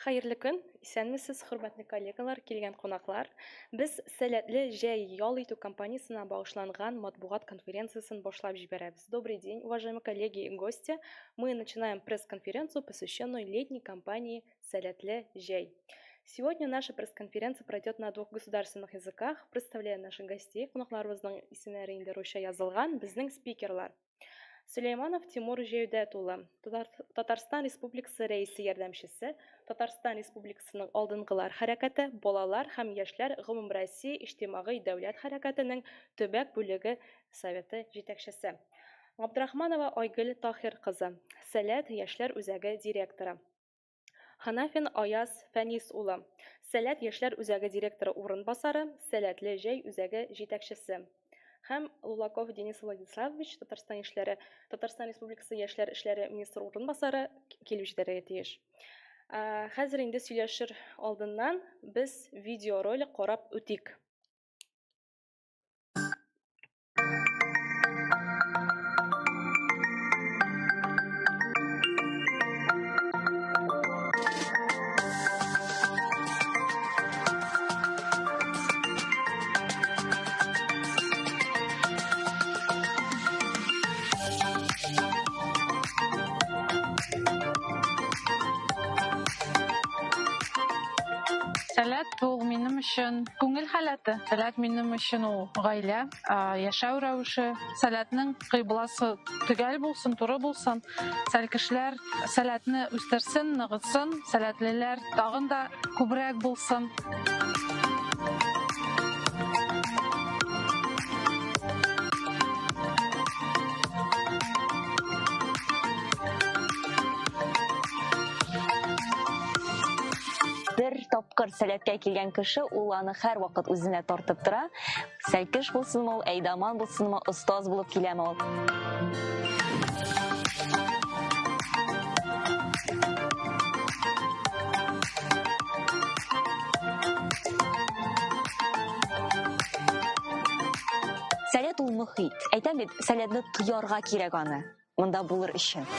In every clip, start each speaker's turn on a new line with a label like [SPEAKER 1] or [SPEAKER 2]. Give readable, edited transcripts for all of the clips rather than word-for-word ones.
[SPEAKER 1] Хәерле көн, исәнмесез, хөрмәтле коллегалар, килгән кунаклар. Без Сәләтле җәй ял итү компаниясенә багышланган матбугат конференциясен башлап җибәрәбез. Добрый день, уважаемые коллеги и гости. Мы начинаем пресс-конференцию, посвященную летней кампании Сәләтле җәй. Сегодня наша пресс-конференция пройдет на двух государственных языках. Представляю наших гостей, кунакларыбызның исемнәре инде русча язылган, безнең спикерлар. Сөләйманов Тимур Җәүдәт улы, Татарстан Республикасы Рәисе ярдәмчесе, Татарстан Республикасының Алдынгылар хәрәкәте, Балалар һәм яшьләр гомумроссия иҗтимагый дәүләт хәрәкәтенең төбәк бүлеге советы җитәкчесе. Габдрахманова Айгөл Таһир кызы, Сәләт яшьләр үзәге директоры. Ханафин Аяз Фәнис улы, Сәләт яшьләр үзәге директоры урынбасары, Сәләтле җәй үзәге җитәкчесе. Һәм Лулаков Денис Владиславович, Татарстан яшьләре, Татарстан Республикасы яшьләр эшләре министры урынбасары килеп җитәргә тиеш. Хәзер инде сөйләшер алдыннан без видеоролик карап үтик.
[SPEAKER 2] Сәләт ул минем өчен күңел халәте. Сәләт минем өчен ул гаилә, яшәү рәвеше. Сәләтнең кыйбласы төгәл булсын, туры булсын. Сәлкешләр сәләтне үстерсен, ныгытсын, сәләтлеләр тагын да күбрәк булсын.
[SPEAKER 3] Бер тапкыр сәләткә килгән кеше ул аны һәрвакыт үзенә тартып тора. Сәлкеш булсынмы ул, әйдаман булсынмы, остаз булып киләме ул. Сәләт ул мөхит. Әйтәм бит, сәләтне тоярга кирәк аны. Монда булыр өчен.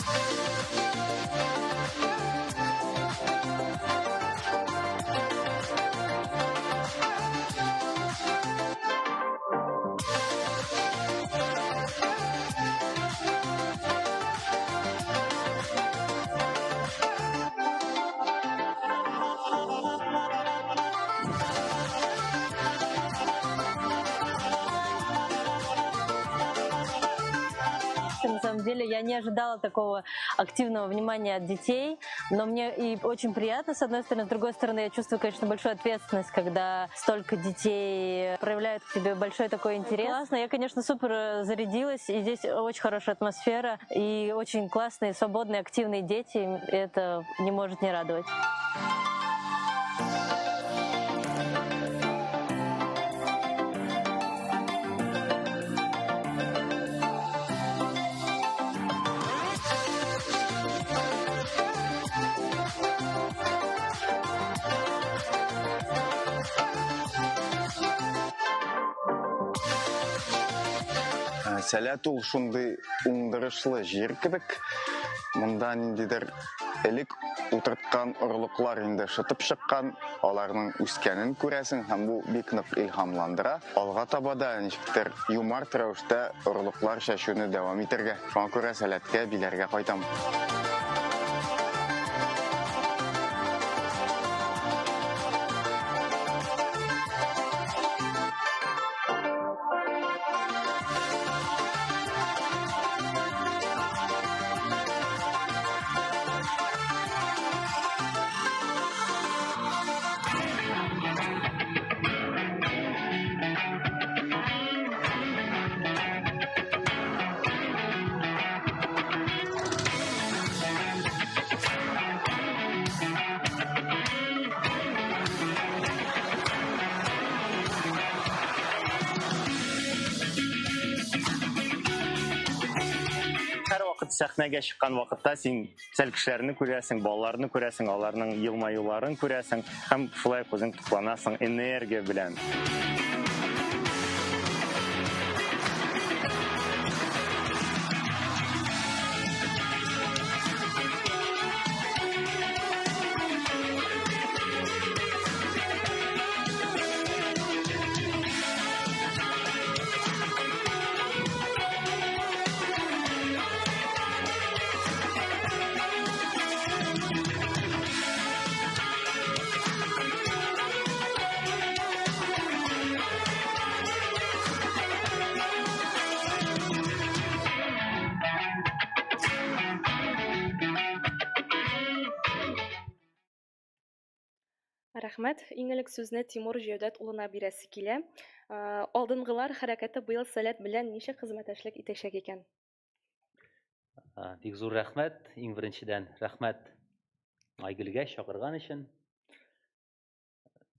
[SPEAKER 4] На самом деле я не ожидала такого активного внимания от детей, но мне и очень приятно, с одной стороны, с другой стороны, я чувствую, конечно, большую ответственность, когда столько детей проявляют к тебе большой такой интерес. Классно, я, конечно, супер зарядилась, и здесь очень хорошая атмосфера, и очень классные, свободные, активные дети, это не может не радовать.
[SPEAKER 5] Сәләт ул шундый уңдырышлы җир кебек. Монда ниндидер элек утырткан орлыклар инде шытып чыккан, аларның үскәнен күрәсең һәм бу бик нык илһамландыра. Алга таба да ничектер юмарт рәвештә орлыклар чәчүне дәвам итәргә. Шуңа күрә Сәләткә, Биләргә кайтам.
[SPEAKER 6] Һәрвакыт сәхнәгә чыккан вакытта син сәлкешләрне күрәсең, балаларны күрәсең, аларның елмаюларын күрәсең һәм шулай ук үзең тукланасың энергия белән.
[SPEAKER 1] Рәхмәт. Иң элек сүзне Тимур Җәүдәт улына бирәсе килә. Алдынгылар хәрәкәте быел Сәләт белән ничек хезмәттәшлек итәчәк икән?
[SPEAKER 7] Бик зур рәхмәт. Иң беренчедән, рәхмәт Айгөлгә чакырган өчен.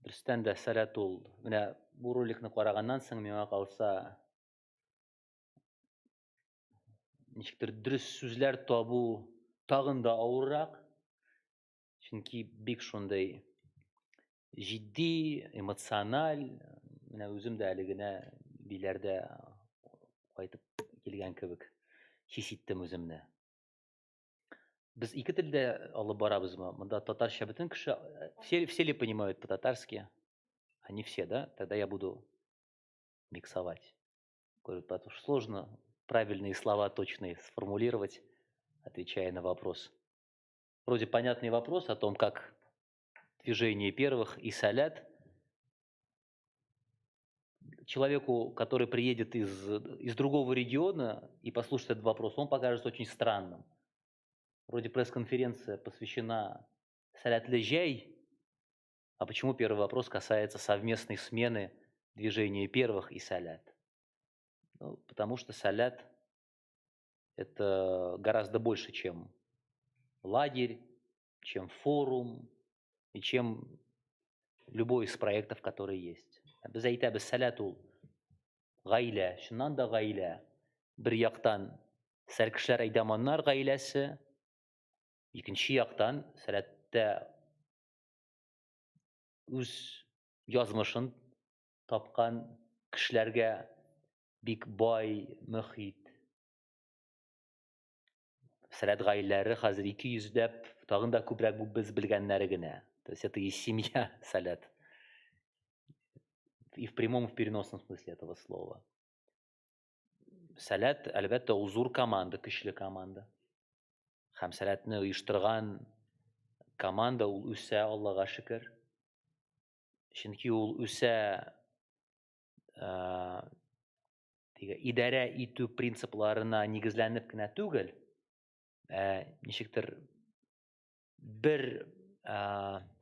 [SPEAKER 7] Дөрестән дә Сәләт ул, менә бу роликны караганнан соң миңа калса, ничектер дөрес сүзләр табу тагын да авыррак. Чөнки бик шундый җитди, эмоциональ, менә үзем дә әле генә Биләрдә кайтып килгән кебек хис иттем үземне. Без ике телдә алып барабызмы? Монда татарча бөтен кеше, все ли понимают по-татарски? Они все, да? Тогда я буду миксовать. Говорю, потому что сложно правильные слова точные сформулировать, отвечая на вопрос. Вроде понятный вопрос о том, как движение первых и Сәләт. Человеку, который приедет из другого региона и послушает этот вопрос, он покажется очень странным. Вроде пресс-конференция посвящена Сәләтле җәй, а почему первый вопрос касается совместной смены движения первых и Сәләт? Ну, потому что Сәләт – это гораздо больше, чем лагерь, чем форум и чем любой из проектов, которые есть. Без әйтәбез, Сәләт ул гаилә, чыннан да гаилә. Бер яктан сәлкешләр, әйдаманнар гаиләсе, икенче яктан Сәләттә үз язмышын тапкан кешеләргә бик бай мөхит. Сәләт гаиләләре хәзер 200 дәп, тагын да күбрәк, бу без белгәннәре генә. То есть это и семья Сәләт. И в прямом, и в переносном смысле этого слова. Сәләт, әлбәттә, ул зур команда, көчле команда. Һәм Сәләтне оештырган команда ул үсә, Аллага шөкер. Чөнки ул үсә теге идарә итү принципларына нигезләнеп кенә түгел, ә ничектер бер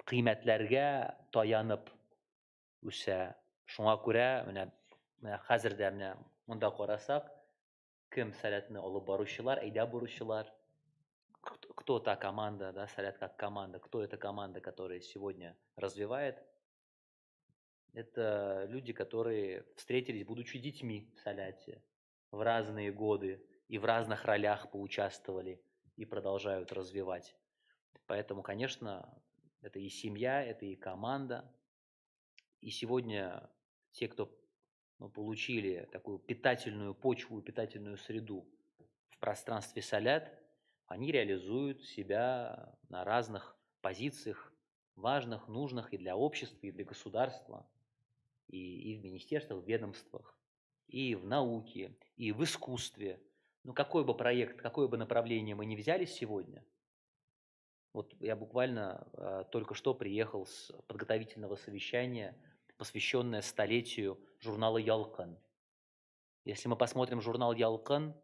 [SPEAKER 7] кыйммәтләргә таянып үсә. Шуңа күрә менә хәзер дә менә монда карасак, кем Сәләтне алып баручылар, әйдәп баручылар, кто та команда, да, Сәләт как команда, кто эта команда, которая сегодня развивает, это люди, которые встретились, будучи детьми в Сәләте, в разные годы и в разных ролях поучаствовали и продолжают развивать. Поэтому, конечно, это и семья, это и команда. И сегодня те, кто, ну, получили такую питательную почву, питательную среду в пространстве Сәләт, они реализуют себя на разных позициях, важных, нужных и для общества, и для государства, и в министерствах, в ведомствах, и в науке, и в искусстве. Ну, какой бы проект, какое бы направление мы ни взяли сегодня, вот я буквально только что приехал с подготовительного совещания, посвященное столетию журнала «Ялкын». Если мы посмотрим журнал «Ялкын»,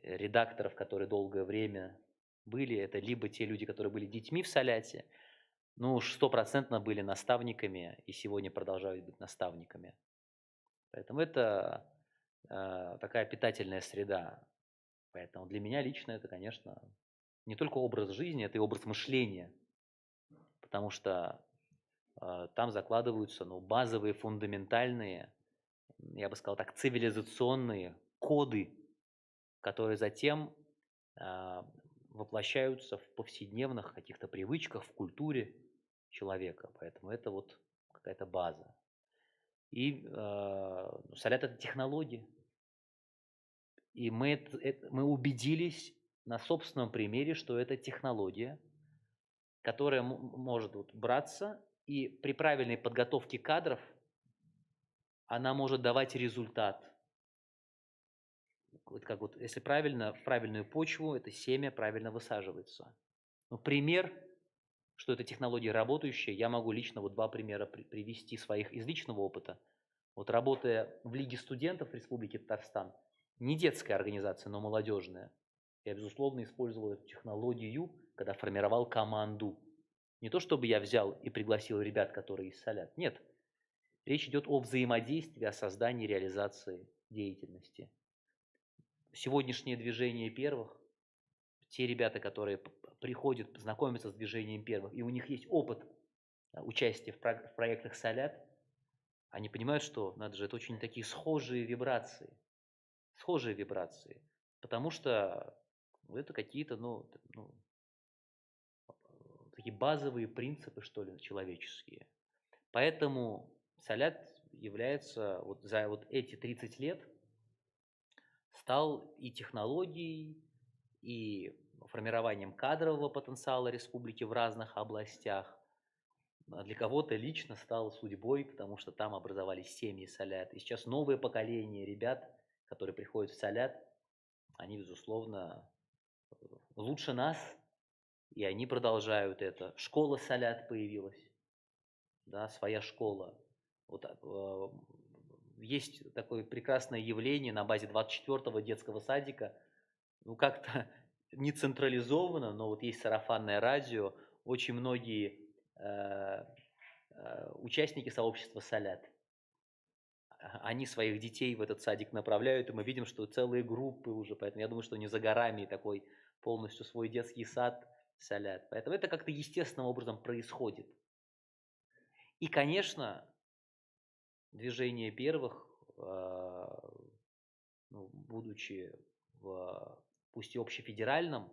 [SPEAKER 7] редакторов, которые долгое время были, это либо те люди, которые были детьми в Сәләте, ну уж стопроцентно были наставниками и сегодня продолжают быть наставниками. Поэтому это такая питательная среда. Поэтому для меня лично это, конечно, не только образ жизни, это и образ мышления. Потому что там закладываются, ну, базовые, фундаментальные, я бы сказал так, цивилизационные коды, которые затем воплощаются в повседневных каких-то привычках, в культуре человека. Поэтому это вот какая-то база. И Сәләт – это технология. И мы убедились на собственном примере, что это технология, которая может вот браться, и при правильной подготовке кадров она может давать результат. Вот как вот, если правильно, в правильную почву это семя правильно высаживается. Ну, пример, что эта технология работающая, я могу лично вот два примера привести своих из личного опыта. Вот работая в Лиге студентов Республики Татарстан, не детская организация, но молодежная, я, безусловно, использовал эту технологию, когда формировал команду. Не то, чтобы я взял и пригласил ребят, которые из Солят. Нет. Речь идет о взаимодействии, о создании, реализации деятельности. Сегодняшнее движение первых, те ребята, которые приходят, знакомятся с движением первых, и у них есть опыт участия в проектах Солят, они понимают, что, надо же, это очень такие схожие вибрации. Схожие вибрации. Потому что это какие-то, ну, такие базовые принципы, что ли, человеческие. Поэтому Солят является вот за вот эти 30 лет стал и технологией, и формированием кадрового потенциала республики в разных областях. А для кого-то лично стал судьбой, потому что там образовались семьи Солят. И сейчас новое поколение ребят, которые приходят в Солят, они, безусловно, лучше нас, и они продолжают это. Школа Солят появилась, да, своя школа. Вот, есть такое прекрасное явление на базе 24-го детского садика, ну как-то не централизованно, но вот есть сарафанное радио, очень многие участники сообщества Солят, они своих детей в этот садик направляют, и мы видим, что целые группы уже, поэтому я думаю, что не за горами такой полностью свой детский сад Солят. Поэтому это как-то естественным образом происходит. И, конечно, движение первых, ну, будучи в, пусть и общефедеральным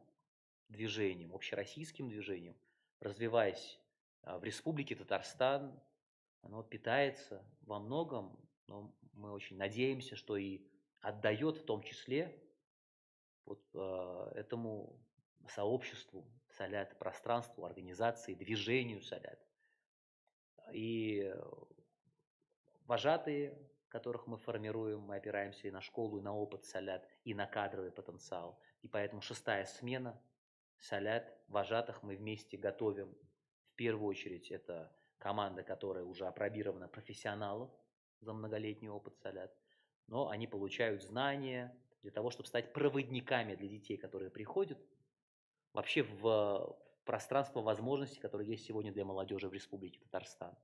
[SPEAKER 7] движением, общероссийским движением, развиваясь в Республике Татарстан, оно питается во многом, но мы очень надеемся, что и отдает в том числе вот этому сообществу Солят, пространству, организации, движению Солят. И вожатые, которых мы формируем, мы опираемся и на школу, и на опыт Солят, и на кадровый потенциал. И поэтому 6-я смена Солят, вожатых мы вместе готовим. В первую очередь это команда, которая уже апробирована профессионалов за многолетний опыт Солят, но они получают знания для того, чтобы стать проводниками для детей, которые приходят вообще в пространство возможностей, которые есть сегодня для молодежи в Республике Татарстан.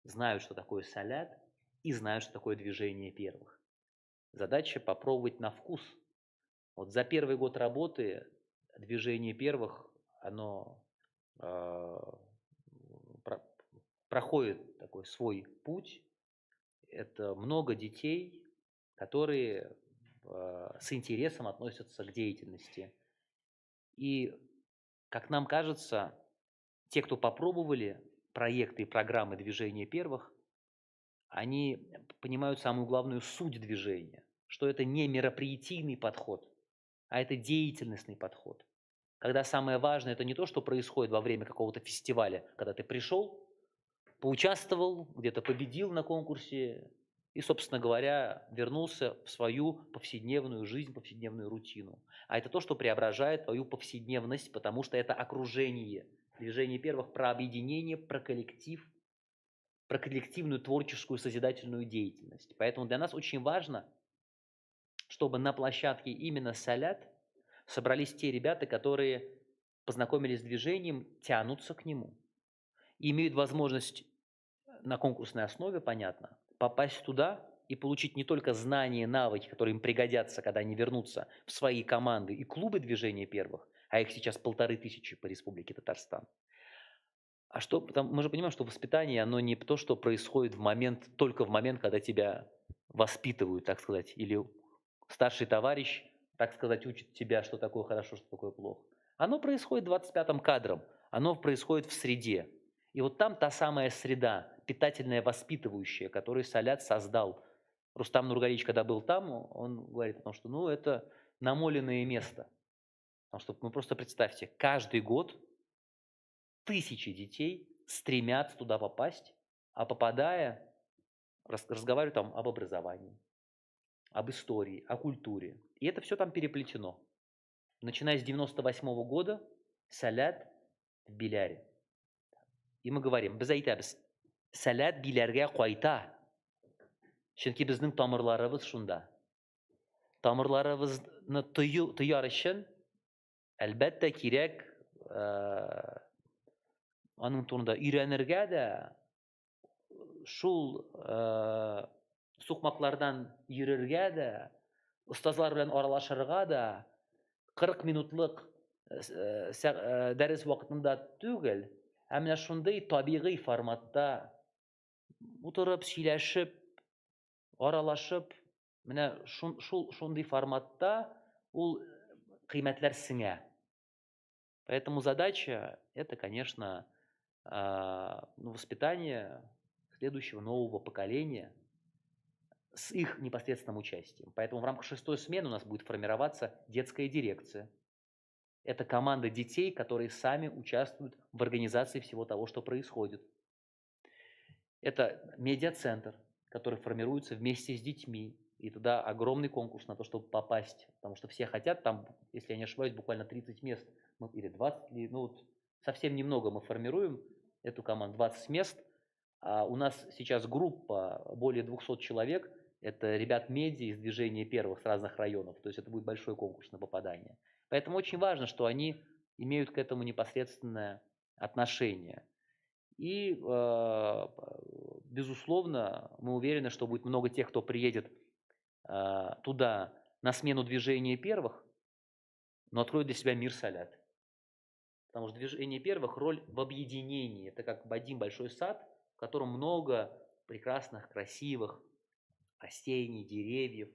[SPEAKER 7] Знают, что такое Солят, и знают, что такое движение первых. Задача попробовать на вкус. Вот за первый год работы движение первых, оно проходит такой свой путь. Это много детей, которые с интересом относятся к деятельности. И, как нам кажется, те, кто попробовали проекты и программы движения первых, они понимают самую главную суть движения, что это не мероприятийный подход, а это деятельностный подход. Когда самое важное, это не то, что происходит во время какого-то фестиваля, когда ты пришел, поучаствовал, где-то победил на конкурсе и, собственно говоря, вернулся в свою повседневную жизнь, повседневную рутину. А это то, что преображает твою повседневность, потому что это окружение. Движение первых про объединение, про коллектив, про коллективную творческую созидательную деятельность. Поэтому для нас очень важно, чтобы на площадке именно Солят собрались те ребята, которые познакомились с движением, тянутся к нему, и имеют возможность на конкурсной основе, понятно, попасть туда и получить не только знания, навыки, которые им пригодятся, когда они вернутся в свои команды и клубы движения первых, а их сейчас 1500 по Республике Татарстан. А что, там, мы же понимаем, что воспитание, оно не то, что происходит в момент, только в момент, когда тебя воспитывают, так сказать, или старший товарищ, так сказать, учит тебя, что такое хорошо, что такое плохо. Оно происходит 25-м кадром, оно происходит в среде. И вот там та самая среда, питательная, воспитывающая, которую Солят создал. Рустам Нургалиевич, когда был там, он говорит о том, что ну, это намоленное место. Потому что, ну, просто представьте, каждый год тысячи детей стремятся туда попасть, а попадая, разговаривают там об образовании, об истории, о культуре. И это все там переплетено. Начиная с 98 года Солят в Биляре. И мы говорим, без әйтәбез, Сәләт Биләргә кайта. Чөнки безнең тамырларыбыз шунда. Тамырларыбызны тояр өчен, әлбәттә, кирәк Аның турында өйрәнергә дә, шул сукмаклардан йөрергә дә, остазлар белән аралашырга да 40 минутлык дәрес вакытында түгел, ә менә шундый табигый форматта утырып, сөйләшеп, аралашып, менә шул шундый форматта ул кыйммәтләр сеңә. Поэтому задача это, конечно, ну, воспитание следующего нового поколения с их непосредственным участием. Поэтому в рамках шестой смены у нас будет формироваться детская дирекция. Это команда детей, которые сами участвуют в организации всего того, что происходит. Это медиацентр, который формируется вместе с детьми. И туда огромный конкурс на то, чтобы попасть, потому что все хотят, там, если я не ошибаюсь, буквально 30 мест, ну, или 20, ну, вот совсем немного мы формируем эту команду, 20 мест. А у нас сейчас группа более 200 человек, это ребят медиа из движения первых с разных районов, то есть это будет большой конкурс на попадание. Поэтому очень важно, что они имеют к этому непосредственное отношение. И, безусловно, мы уверены, что будет много тех, кто приедет туда на смену движения первых, но откроет для себя мир Солят. Потому что движение первых роль в объединении. Это как один большой сад, в котором много прекрасных, красивых растений, деревьев.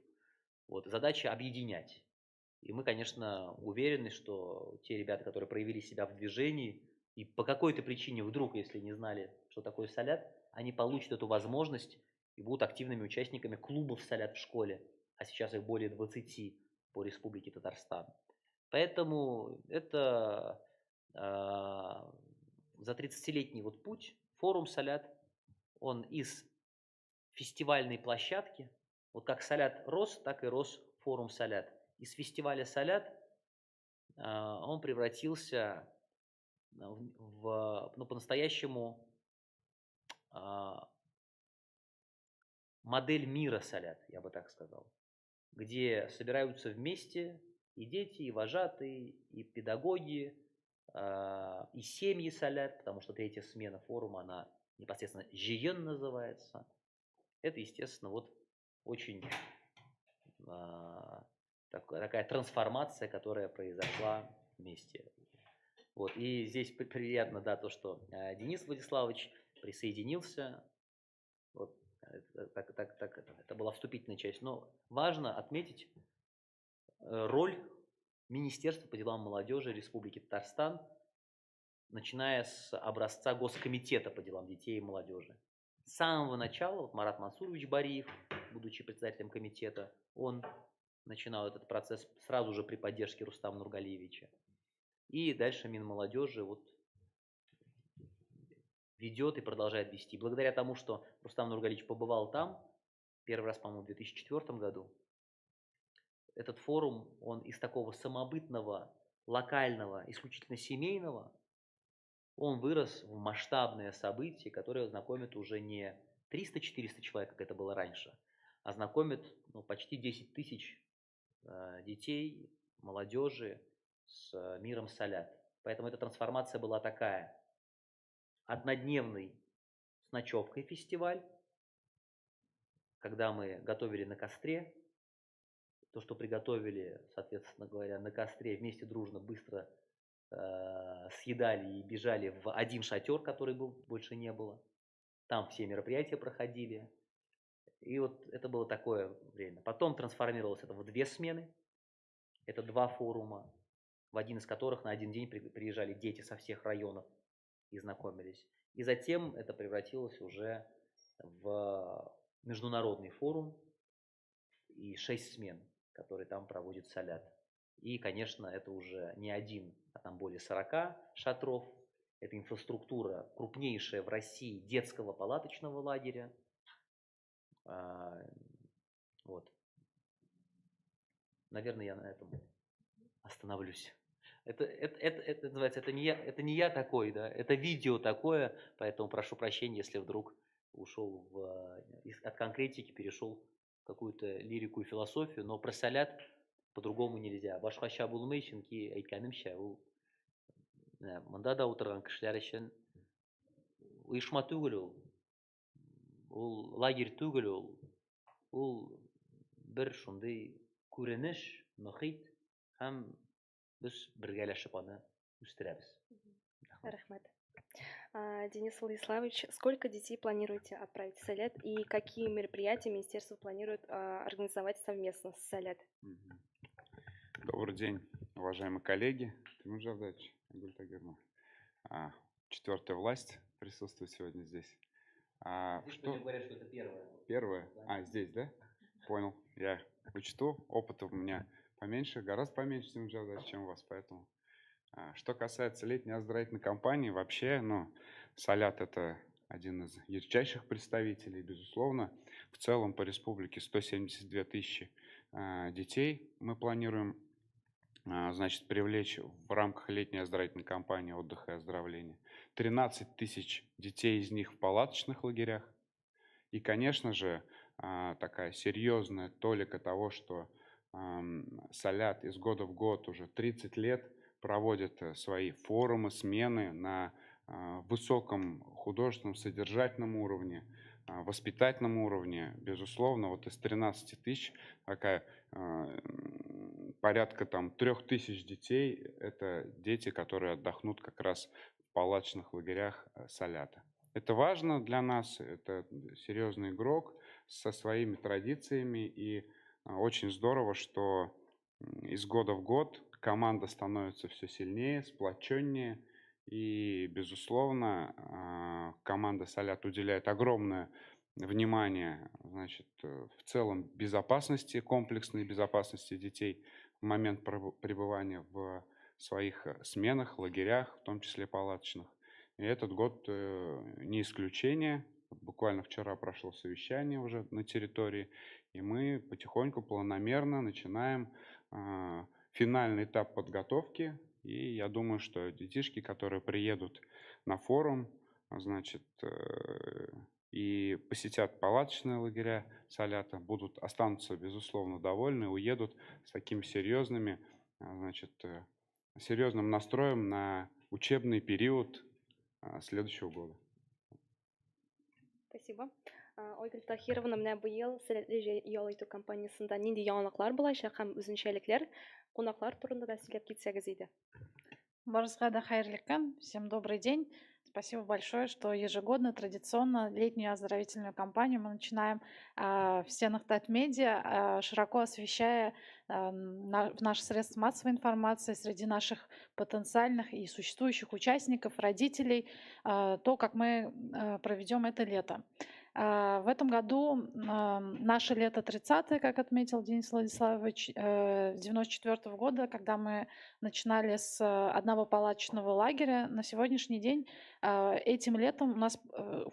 [SPEAKER 7] Вот. Задача объединять. И мы, конечно, уверены, что те ребята, которые проявили себя в движении, и по какой-то причине вдруг, если не знали, что такое Солят, они получат эту возможность и будут активными участниками клубов Солят в школе, а сейчас их более 20 по Республике Татарстан. Поэтому это за 30-летний вот путь форум Солят, он из фестивальной площадки, вот как Солят рос, так и рос форум Солят. Из фестиваля Солят он превратился в, ну, по-настоящему модель мира Солят, я бы так сказал, где собираются вместе и дети, и вожатые, и педагоги, и семьи Солят, потому что третья смена форума, она непосредственно Җыен называется. Это, естественно, вот очень такая трансформация, которая произошла вместе. Вот. И здесь приятно, да, то, что Денис Владиславович присоединился. Вот, так, так, так, это была вступительная часть. Но важно отметить роль Министерства по делам молодежи Республики Татарстан, начиная с образца Госкомитета по делам детей и молодежи. С самого начала вот Марат Мансурович Бариев, будучи председателем комитета, он начинал этот процесс сразу же при поддержке Рустама Нургалиевича. И дальше Минмолодежи вот ведет и продолжает вести. Благодаря тому, что Рустам Нургалиевич побывал там, первый раз, по-моему, в 2004 году, этот форум, он из такого самобытного, локального, исключительно семейного, он вырос в масштабное событие, которое знакомит уже не 300-400 человек, как это было раньше, а знакомит, ну, почти 10 тысяч детей, молодежи с миром Солят. Поэтому эта трансформация была такая. Однодневный с ночевкой фестиваль, когда мы готовили на костре, то, что приготовили, соответственно говоря, на костре, вместе дружно, быстро съедали и бежали в один шатер, который был, больше не было. Там все мероприятия проходили. И вот это было такое время. Потом трансформировалось это в две смены. Это два форума, в один из которых на один день приезжали дети со всех районов и знакомились. И затем это превратилось уже в международный форум и 6 смен, которые там проводит Солят. И, конечно, это уже не один, а там более 40 шатров. Это инфраструктура крупнейшая в России детского палаточного лагеря. Вот. Наверное, я на этом остановлюсь. Это называется, это не я такой, да, это видео такое, поэтому прошу прощения, если вдруг ушел от конкретики, перешел в какую-то лирику и философию, но про Солят по-другому нельзя. Башкача булмый, чөнки әйткәнемчә, ул монда да утырган кешеләр өчен Оешма түгел ул. Ул лагерь түгел ул. Ул бер шундый күренеш, мөхит һәм без бергәләшеп аны үстерәбез.
[SPEAKER 1] Рәхмәт. Денис Владиславович, сколько детей планируете отправить в Сэлэт и какие мероприятия министерство планирует организовать совместно с Сэлэт?
[SPEAKER 8] Добрый день, уважаемые коллеги. Тимур Джавдатович, Айгуль Тагировна. Четвертая власть присутствует сегодня здесь.
[SPEAKER 7] Здесь что... говорят, что это первое.
[SPEAKER 8] Первое? Да. А, здесь, да? Понял. Я учту. Опыта у меня поменьше, гораздо поменьше, Тимур Джавдатович, чем у вас, поэтому... Что касается летней оздоровительной кампании, вообще, ну, Салят – это один из ярчайших представителей, безусловно. В целом по республике 172 тысячи детей мы планируем, значит, привлечь в рамках летней оздоровительной кампании отдыха и оздоровления. 13 тысяч детей из них в палаточных лагерях. И, конечно же, такая серьезная толика того, что Салят из года в год уже 30 лет проводит свои форумы, смены на высоком художественном, содержательном уровне, воспитательном уровне. Безусловно, вот из 13 тысяч такая, порядка там 3 тысяч детей – это дети, которые отдохнут как раз в палаточных лагерях Салята. Это важно для нас, это серьезный игрок со своими традициями, и очень здорово, что из года в год команда становится все сильнее, сплоченнее, и, безусловно, команда Салят уделяет огромное внимание, значит, в целом безопасности, комплексной безопасности детей в момент пребывания в своих сменах, лагерях, в том числе палаточных. И этот год не исключение. Буквально вчера прошло совещание уже на территории, и мы потихоньку, планомерно начинаем финальный этап подготовки. И я думаю, что детишки, которые приедут на форум, значит, и посетят палаточные лагеря Салята, будут, останутся, безусловно, довольны, уедут с такими серьезными, значит, серьезным настроем на учебный период следующего года.
[SPEAKER 1] Спасибо. Айгөл Тахировна, менә быел Сәләтле ял итү компаниясендә нинди яңалыклар булачак һәм үзенчәлекләр, кунаклар турында да сөйләп китсәгез иде.
[SPEAKER 2] Барыгызга да хәерле көн. Всем добрый день. Спасибо большое, что ежегодно, традиционно летнюю оздоровительную кампанию мы начинаем в стенах Татмедиа, широко освещая в наши средства массовой информации среди наших потенциальных и существующих участников, родителей, то, как мы проведем это лето. В этом году наше лето 30-е, как отметил Денис Владиславович, 94 года, когда мы начинали с одного палаточного лагеря, на сегодняшний день этим летом у нас,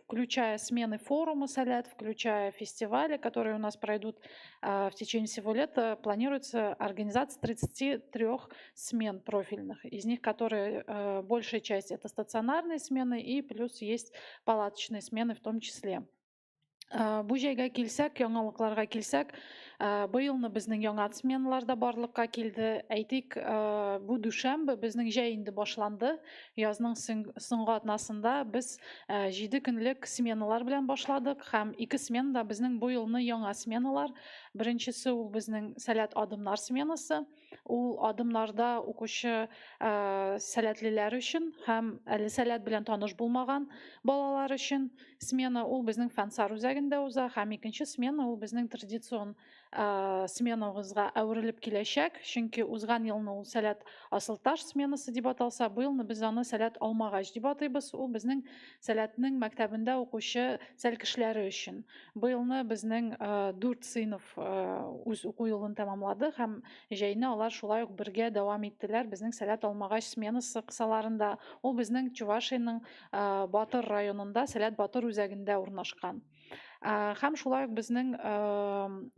[SPEAKER 2] включая смены форума «Салят», включая фестивали, которые у нас пройдут в течение всего лета, планируется организация 33 смен профильных, из них которые большая часть – это стационарные смены и плюс есть палаточные смены в том числе. Бу җәйгә килсәк, яңалыкларга килсәк, быелны безнең яңа сменалар да барлыкка килде. Әйтик, бу дүшәмбе безнең җәй инде башланды. Язның соңгы атнасында без 7 көнлек сменалар белән башладык һәм ике смена да безнең бу елны яңа сменалар. Беренчесе ул безнең Сәләт адымнар сменасы. Ул адымнарда укучы сәләтлеләр өчен һәм әле сәләт белән таныш булмаган балалар өчен смена ул безнең Фәнсар үзәгендә уза һәм икенче смена ул безнең традицион сменабызга әверелеп киләчәк, чөнки узган елны ул Сәләт Асылташ сменасы дип аталса, быелны без аны Сәләт Алмагач дип атыйбыз. Ул безнең Сәләтнең мәктәбендә укучы сәлкешләре өчен. Быелны безнең 4 сыйныф үз уку елын тәмамлады һәм җәйне алар шулай ук бергә дәвам иттеләр безнең Сәләт Алмагач сменасы кысаларында. Ул безнең Чувашиянең Батыр районында Сәләт Батыр үзәгендә урнашкан. Һәм шулай ук безнең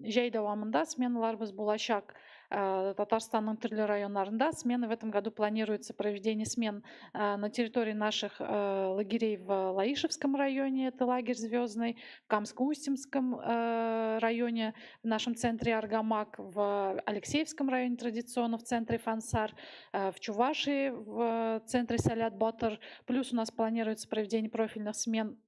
[SPEAKER 2] җәй дәвамында сменаларыбыз булачак. Татарстанның төрле районнарында. Смены в этом году планируется проведение смен на территории наших лагерей в Лаишевском районе, это лагерь «Звездный», в Камско-Устинском районе, в нашем центре «Аргамак», в Алексеевском районе традиционно в центре «Фансар», в Чувашии в центре «Сәләт-Батыр». Плюс у нас планируется проведение профильных смен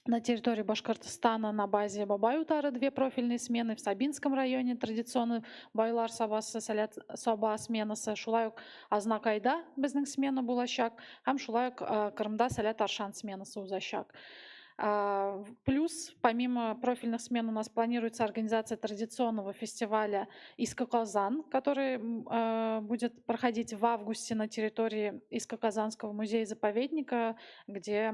[SPEAKER 2] на территории Башкортостана на базе Бабай-Утара две профильные смены, в Сабинском районе традиционно Байлар Сабасы, Сәләт Саба сменасы, шулай ук Азнакайда безнең смена булачак, һәм шулай ук Кырымда Сәләт Аршан сменасы узачак. Плюс, помимо профильных смен, у нас планируется организация традиционного фестиваля «Иске Казан», который будет проходить в августе на территории Иско-Казанского музея-заповедника, где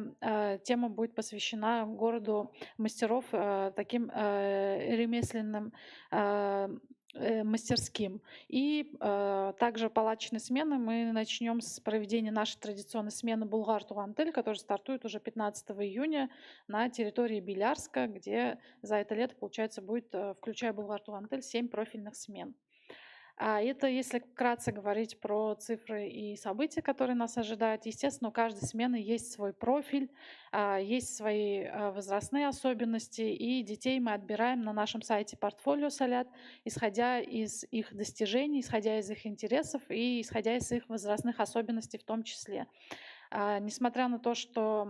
[SPEAKER 2] тема будет посвящена городу мастеров, таким ремесленным мастерским. И также палаточные смены мы начнем с проведения нашей традиционной смены «Булгар Туган тел», которая стартует уже 15 июня на территории Билярска, где за это лето, получается, будет, включая «Булгар Туган тел», 7 профильных смен. Это если вкратце говорить про цифры и события, которые нас ожидают. Естественно, у каждой смены есть свой профиль, есть свои возрастные особенности, и детей мы отбираем на нашем сайте портфолио Салят, исходя из их достижений, исходя из их интересов и исходя из их возрастных особенностей в том числе. Несмотря на то, что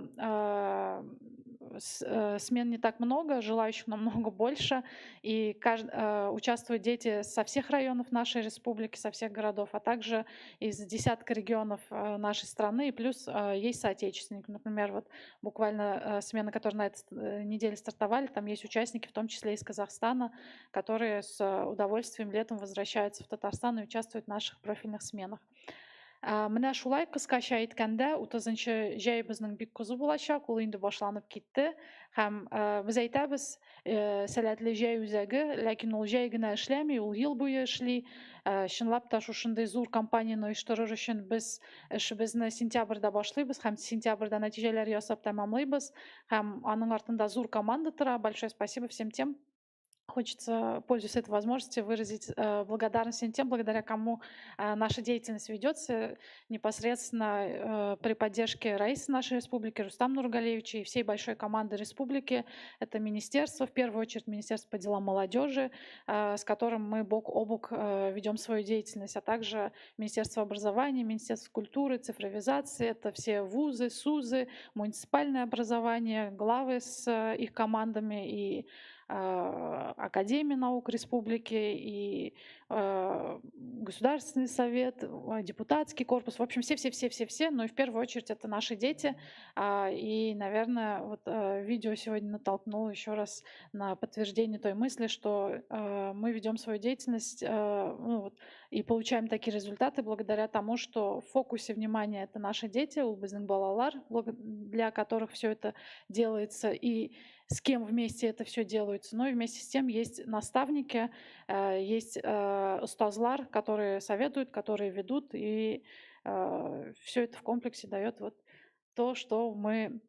[SPEAKER 2] смен не так много, желающих намного больше, и участвуют дети со всех районов нашей республики, со всех городов, а также из десятка регионов нашей страны, и плюс есть соотечественники. Например, вот буквально смены, которые на этой неделе стартовали, там есть участники, в том числе из Казахстана, которые с удовольствием летом возвращаются в Татарстан и участвуют в наших профильных сменах. Менә шулай кыскача әйткәндә, 30 җәй безнең бик кызу булачак, ул инде башланып китте. Һәм без әйтәбез, Сәләтле җәй үзәге, ләкин ул җәй генә эшләми, ул ел буе эшли. Чынлап та шушындый зур кампанияне оештырыр өчен без эшебезне сентябрьдә башлыйбыз һәм сентябрьдә нәтиҗәләр ясап тәмамлыйбыз. Һәм аның артында зур команда тора. Большое спасибо всем тем, хочется, пользуясь этой возможностью, выразить благодарность всем тем, благодаря кому наша деятельность ведется непосредственно при поддержке Раиса нашей республики, Рустама Нургалиевича и всей большой команды республики. Это министерство, в первую очередь Министерство по делам молодежи, с которым мы бок о бок ведем свою деятельность, а также Министерство образования, Министерство культуры, цифровизации, это все вузы, СУЗы, муниципальное образование, главы с их командами и Академия наук республики, и Государственный совет, депутатский корпус, в общем, все-все-все-все-все, но и в первую очередь это наши дети. И, наверное, вот видео сегодня натолкнуло еще раз на подтверждение той мысли, что мы ведем свою деятельность, ну, вот, и получаем такие результаты благодаря тому, что в фокусе внимания это наши дети, ул безнең балалар, для которых все это делается, и с кем вместе это все делается. Но и вместе с тем есть наставники, есть остазлар, которые советуют, которые ведут, и все это в комплексе дает вот то, что мы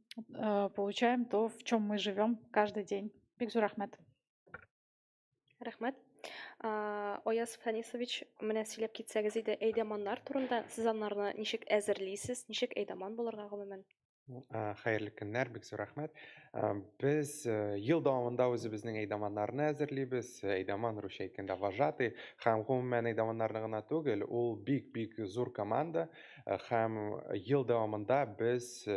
[SPEAKER 2] получаем, то, в чем мы живем каждый день. Бик зур рәхмәт.
[SPEAKER 1] Рәхмәт. Аяз Фәнисович, менә сөйләп китсәгез иде әйдәманнар турында. Сез аларны ничек әзерлисез, ничек әйдәман булырга гомумән?
[SPEAKER 9] Хәерле көннәр, бик зур рәхмәт. Без ел дәвамында үзебезнең әйдаманнарны әзерлибез. Әйдаман русча әйткәндә вожатый һәм гомумән әйдаманнарны гына түгел, ул бик-бик зур команда һәм ел дәвамында без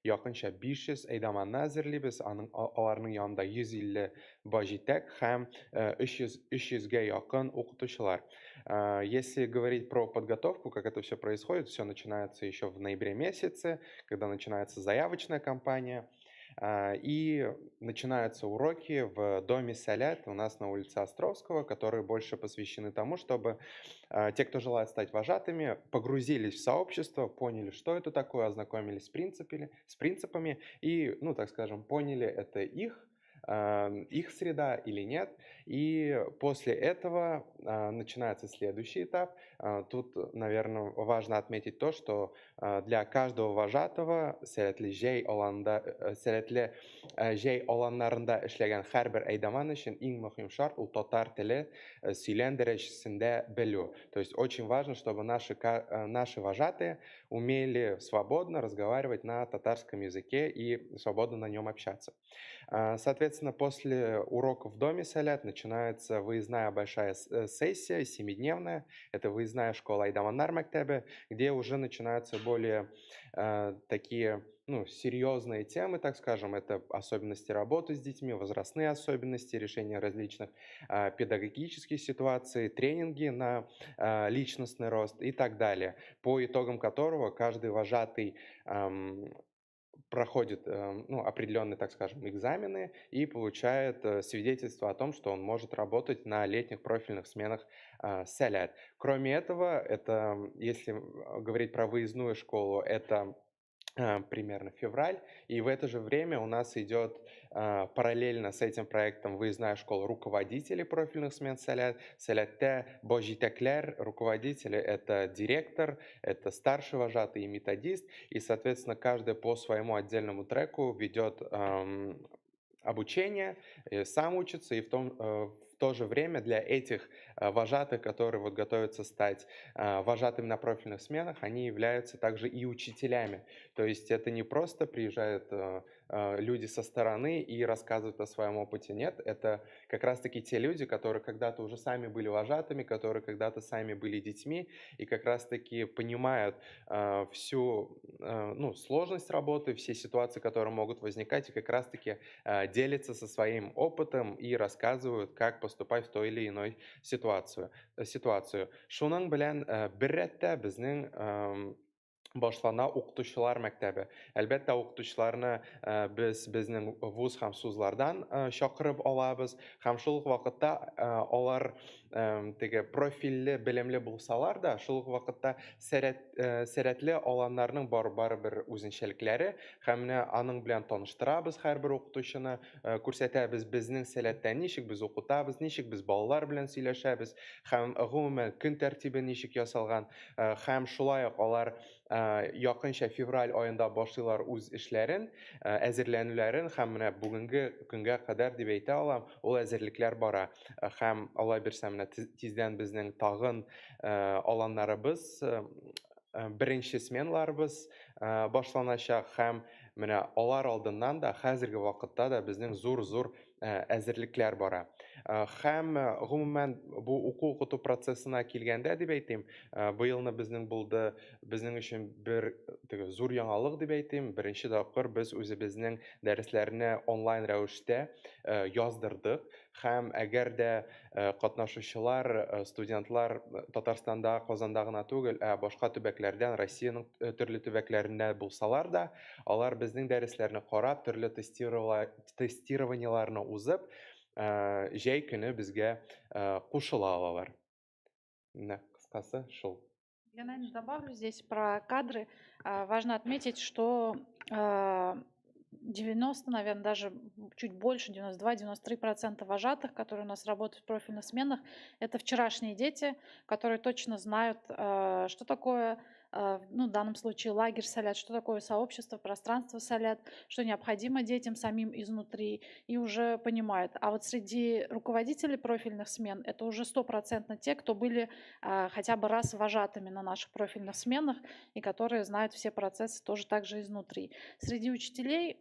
[SPEAKER 9] якынча 500 әйдаманны әзерлибез. Аның аларның янында 150 баҗитәк һәм 300 300гә якын укытучылар. Если говорить про подготовку, как это все происходит, все начинается еще в ноябре месяце, когда начинается заявочная кампания. И начинаются уроки в доме Сәләт у нас на улице Островского, которые больше посвящены тому, чтобы те, кто желает стать вожатыми, погрузились в сообщество, поняли, что это такое, ознакомились с принципами и, ну, так скажем, поняли, это их их среда или нет. И после этого начинается следующий этап. Тут, наверное, важно отметить то, что для каждого вожатого Сәләтле җәй аланында, Сәләтле җәй аланнарында эшләгән һәрбер әйдаман өчен иң мөһим шарт ул татар теле сөйләм дәрәҗәсендә белү. То есть очень важно, чтобы наши вожатые умели свободно разговаривать на татарском языке и свободно на нем общаться. Соответственно, после уроков в доме Сәләт начинается выездная большая сессия, семидневная. Это выездная школа Әйдаманнар мәктәбе, где уже начинаются более такие, ну, серьезные темы, так скажем. Это особенности работы с детьми, возрастные особенности, решение различных педагогических ситуаций, тренинги на личностный рост и так далее, по итогам которого каждый вожатый проходит ну, определенные, так скажем, экзамены и получает свидетельство о том, что он может работать на летних профильных сменах Сәләт. Кроме этого, это, если говорить про выездную школу, это примерно февраль, и в это же время у нас идет параллельно с этим проектом выездная школа руководителей профильных смен Сәләт. Сәләттә баш җитәкләр, руководители — это директор, это старший вожатый и методист, и, соответственно, каждый по своему отдельному треку ведет обучение, сам учится, и в то же время для этих вожатых, которые вот готовятся стать вожатыми на профильных сменах, они являются также и учителями. То есть это не просто приезжают люди со стороны и рассказывают о своем опыте. Нет, это как раз-таки те люди, которые когда-то уже сами были вожатыми, которые когда-то сами были детьми и как раз-таки понимают всю ну, сложность работы, все ситуации, которые могут возникать, и как раз-таки делятся со своим опытом и рассказывают, как поступать в той или иной ситуацию. Ситуацию. Шуның белән бер рәттә безнең башлана укытучылар мәктәбе. Әлбәттә, укытучыларны без безнең вуз һәм СУЗлардан чакырып алабыз һәм шул ук вакытта алар теге профильле белемле булсалар да, шул ук вакытта сәләтле аланнарның бар барыбер үзенчәлекләре һәм менә аның белән таныштырабыз һәрбер укытучыны, күрсәтәбез безнең Сәләттә ничек без укытабыз, ничек без балалар белән сөйләшәбез һәм гомумән көн тәртибе ничек ясалган. Һәм шулай ук алар якынча февраль аенда башлыйлар үз эшләрен, әзерләнүләрен һәм менә бүгенге көнгә кадәр дип әйтә алам, ул әзерлекләр бара. Һәм Алла бирсә, менә тиздән безнең тагын аланнарыбыз, беренче сменаларыбыз башланачак һәм менә алар алдыннан да хәзерге вакытта да безнең зур-зур әзерлекләр бара. Һәм гомумән бу уку-укыту процессына килгәндә дип әйтим, быелны безнең булды, безнең өчен бер теге зур яңалык дип әйтим. Беренче тапкыр без үзебезнең дәресләрне онлайн рәвештә яздырдык һәм әгәр дә катнашучылар, студентлар Татарстанда, Казанда гына түгел, ә башка төбәкләрдән, Россиянең төрле төбәкләрендә булсалар да, алар безнең дәресләрне карап, төрле тестированиеларны узып, җәй көне безгә кушыла алалар. Менә кыскасы шул.
[SPEAKER 2] Я, наверное, добавлю здесь про кадры. Важно отметить, что 90, наверное, даже чуть больше, 92-93% вожатых, которые у нас работают в профильных сменах, это вчерашние дети, которые точно знают, что такое, ну, в данном случае лагерь Сәләт, что такое сообщество, пространство Сәләт, что необходимо детям самим изнутри, и уже понимают. А вот среди руководителей профильных смен это уже стопроцентно те, кто были хотя бы раз вожатыми на наших профильных сменах и которые знают все процессы тоже также изнутри. Среди учителей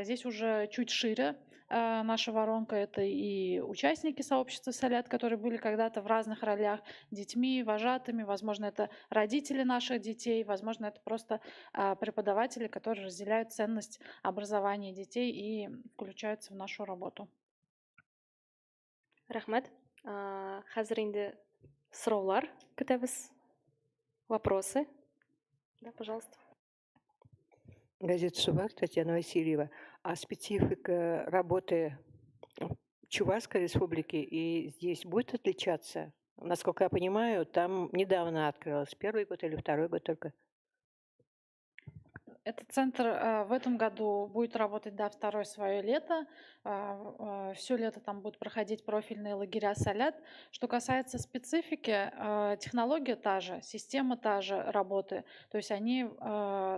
[SPEAKER 2] здесь уже чуть шире наша воронка. Это и участники сообщества Сәләт, которые были когда-то в разных ролях, детьми, вожатыми, возможно, это родители наших детей, возможно, это просто преподаватели, которые разделяют ценность образования детей и включаются в нашу работу.
[SPEAKER 1] Рәхмәт. Хәзер инде сораулар көтәбез. Вопросы? Да, пожалуйста.
[SPEAKER 10] Газета «Сувар», Татьяна Васильева. А специфика работы Чувашской республики и здесь будет отличаться? Насколько я понимаю, там недавно открылась, первый год или второй год только.
[SPEAKER 2] Этот центр в этом году будет работать, да, второе свое лето. Все лето там будут проходить профильные лагеря «Салят». Что касается специфики, технология та же, система та же работы. То есть они,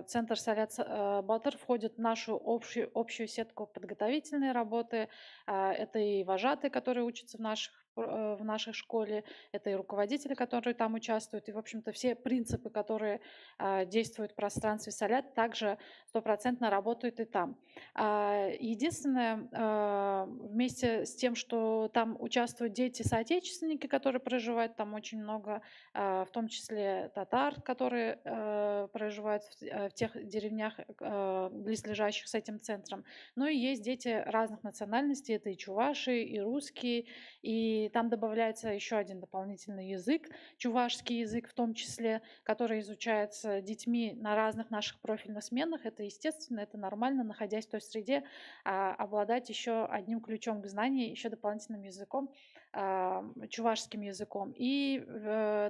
[SPEAKER 2] центр «Салят Батыр» входит в нашу общую сетку подготовительной работы. Это и вожатые, которые учатся в нашей школе, это и руководители, которые там участвуют, и, в общем-то, все принципы, которые действуют в пространстве Салят, также стопроцентно работают и там. Единственное, вместе с тем, что там участвуют дети-соотечественники, которые проживают там очень много, в том числе татар, которые проживают в тех деревнях, близлежащих с этим центром. Но и есть дети разных национальностей, это и чуваши, и русские, и там добавляется еще один дополнительный язык, чувашский язык в том числе, который изучается детьми на разных наших профильных сменах. Это естественно, это нормально, находясь в той среде, обладать еще одним ключом к знанию, еще дополнительным языком, чувашским языком. И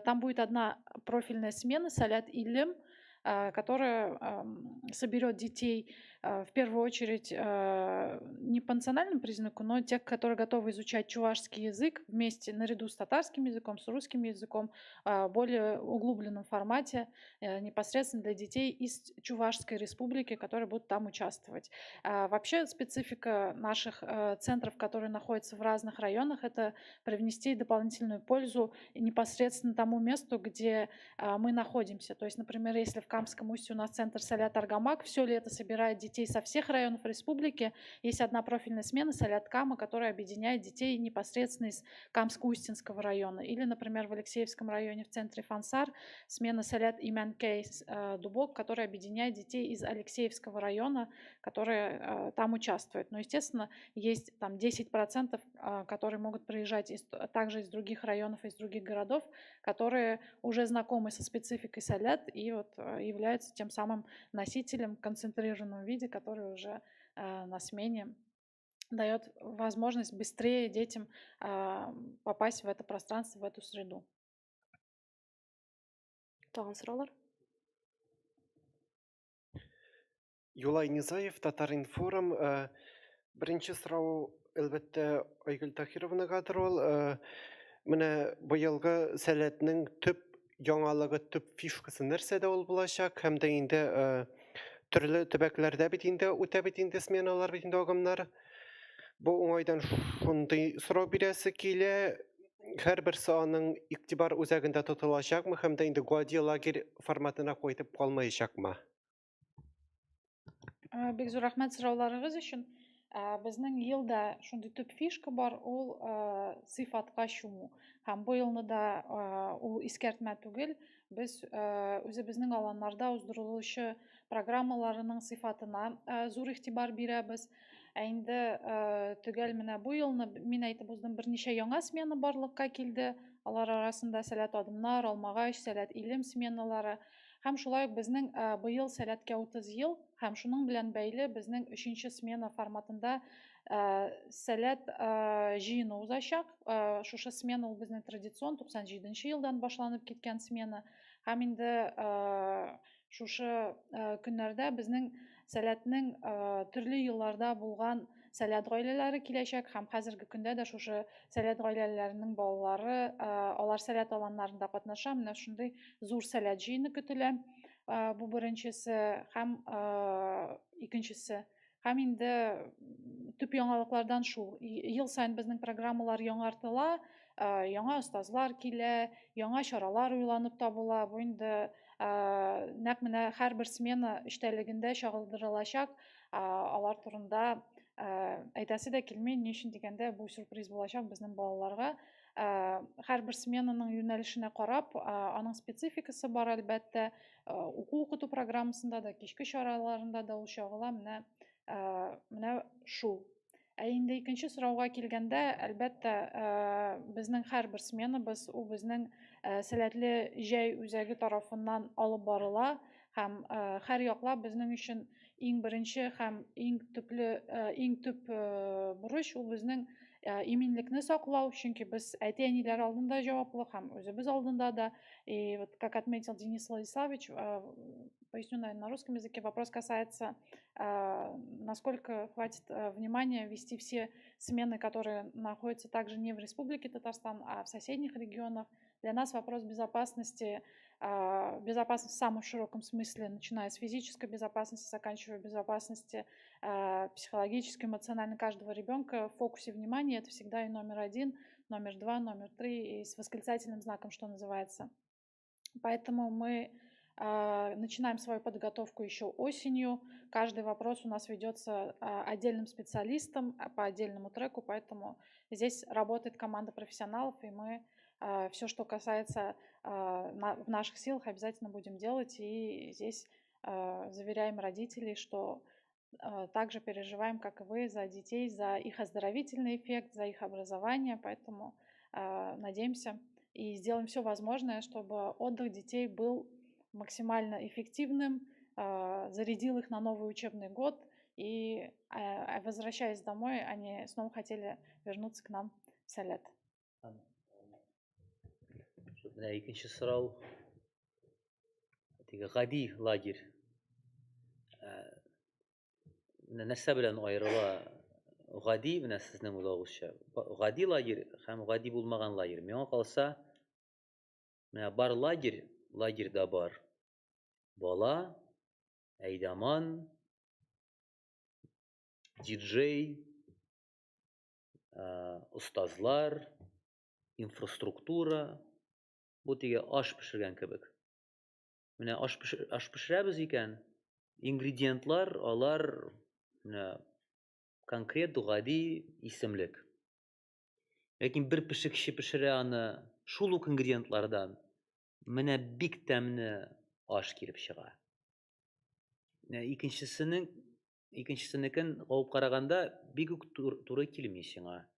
[SPEAKER 2] там будет одна профильная смена «Салят Илем», которая соберет детей в первую очередь не по национальному признаку, но тех, которые готовы изучать чувашский язык вместе наряду с татарским языком, с русским языком, в более углубленном формате, непосредственно для детей из Чувашской республики, которые будут там участвовать. Вообще специфика наших центров, которые находятся в разных районах, это привнести дополнительную пользу непосредственно тому месту, где мы находимся. То есть, например, если в Камском устье у нас центр Салят Аргамак все лето собирает детей со всех районов республики, есть одна профильная смена Салят Кама, которая объединяет детей непосредственно из Камско-Устинского района. Или, например, в Алексеевском районе в центре Фансар смена Салят Имянкей Дубок, которая объединяет детей из Алексеевского района, которые там участвуют. Но, естественно, есть там 10%, которые могут приезжать также из других районов, из других городов, которые уже знакомы со спецификой Салят и вот являются тем самым носителем в концентрированном виде, который уже на смене дает возможность быстрее детям попасть в это пространство, в эту среду.
[SPEAKER 1] Тагын сораулар?
[SPEAKER 11] Юлай Низаев, Татар-информ. Беренче сорау, әлбәттә, Айгөл Тахировнагадыр ул. Менә быелгы Сәләтнең төп яңалыгы, төп фишкасы нәрсәдә ул булачак? Һәм дә инде төрле төбәкләрдә бит инде үтә бит инде сменалар, бит инде агымнар. Бу уңайдан шундый сорау бирәсе килә. Һәрберсе аның игътибар үзәгендә тотылачакмы һәм дә инде гади лагерь форматына кайтып калмаячакмы?
[SPEAKER 2] Бик зур рәхмәт сорауларыгыз өчен. Безнең елда шундый төп фишка бар, ул сыйфатка чуму. Һәм бу елны да ул искәртмә түгел. Без үзебезнең аланнарда уздырылучы программаларының сыйфатына зур игътибар бирәбез. Ә инде төгәл менә бу елны мин әйтеп уздым, берничә яңа смена барлыкка килде. Алар арасында Сәләт адымнар, Алмагач, Сәләт илем сменалары. Һәм шулай ук безнең быел Сәләткә 30 ел, һәм шуның белән бәйле безнең өченче смена форматында Сәләт җыены узачак. Шушы смена ул безнең традицион 97 елдан башланып киткән смена. Һәм инде шушы көннәрдә безнең Сәләтнең төрле елларда булган Сәләт гаиләләре киләчәк, һәм хәзерге көндә дә шушы Сәләт гаиләләренең балалары, алар Сәләт аланнарында катнаша. Менә шундый зур Сәләт җыены көтелә. Бу беренчесе һәм икенчесе. Һәм инде төп яңалыклардан шул. Ел саен безнең программалар яңартыла, яңа остазлар килә, яңа чаралар уйланып табыла. Бу инде нәкъ менә һәрбер смена эчтәлегендә чагылдырылачак. Алар турында әйтәсе дә килми, ни өчен дигәндә, бу сюрприз булачак безнең балаларга. Һәрбер сменаның юнәлешенә карап, аның спецификасы бар, әлбәттә. Уку укыту программасында да, кичке чараларында да ул чагыла. Менә шул. Ә инде икенче сорауга килгәндә, әлбәттә, безнең һәрбер сменабыз ул безнең Сәләтле җәй үзәге тарафыннан алып барыла, һәм һәр яклап безнең өчен иң беренче һәм иң төпле, иң төп бурыч ул безнең Иминлекне саклау, чөнки без әти-әниләр алдында җаваплы һәм үзебез алдында да. И вот, как отметил Денис Владиславович, поясню, наверное, на русском языке, вопрос касается, насколько хватит внимания вести все смены, которые находятся также не в Республике Татарстан, а в соседних регионах. Для нас вопрос безопасности, безопасности в самом широком смысле, начиная с физической безопасности, заканчивая безопасности психологической, эмоциональной каждого ребенка в фокусе внимания. Это всегда и номер один, номер два, номер три, и с восклицательным знаком, что называется. Поэтому мы начинаем свою подготовку еще осенью. Каждый вопрос у нас ведется отдельным специалистом по отдельному треку, поэтому здесь работает команда профессионалов, и мы все, что касается в наших силах, обязательно будем делать. И здесь заверяем родителей, что также переживаем, как и вы, за детей, за их оздоровительный эффект, за их образование. Поэтому надеемся и сделаем все возможное, чтобы отдых детей был максимально эффективным, зарядил их на новый учебный год, и, возвращаясь домой, они снова хотели вернуться к нам в Сәләт.
[SPEAKER 7] Менә икенче сорау. Теге гади лагерь. Менә нәрсә белән аерыла гади, менә сезнең уйлавыгызча, гади лагерь һәм гади булмаган лагерь? Миңа калса, менә бар лагерь, лагерьда бар бала, әйдаман, диджей, остазлар, инфраструктура. Бу теге аш пешергән кебек. Менә аш, аш пешерәбез икән, ингредиентлар алар менә конкрет гади исемлек. Ләкин бер пешекче пешерә аны шул ук ингредиентлардан, менә бик тәмле аш килеп чыга. Менә икенчесенең икенчесенекен алып караганда бик үк туры килми сиңа.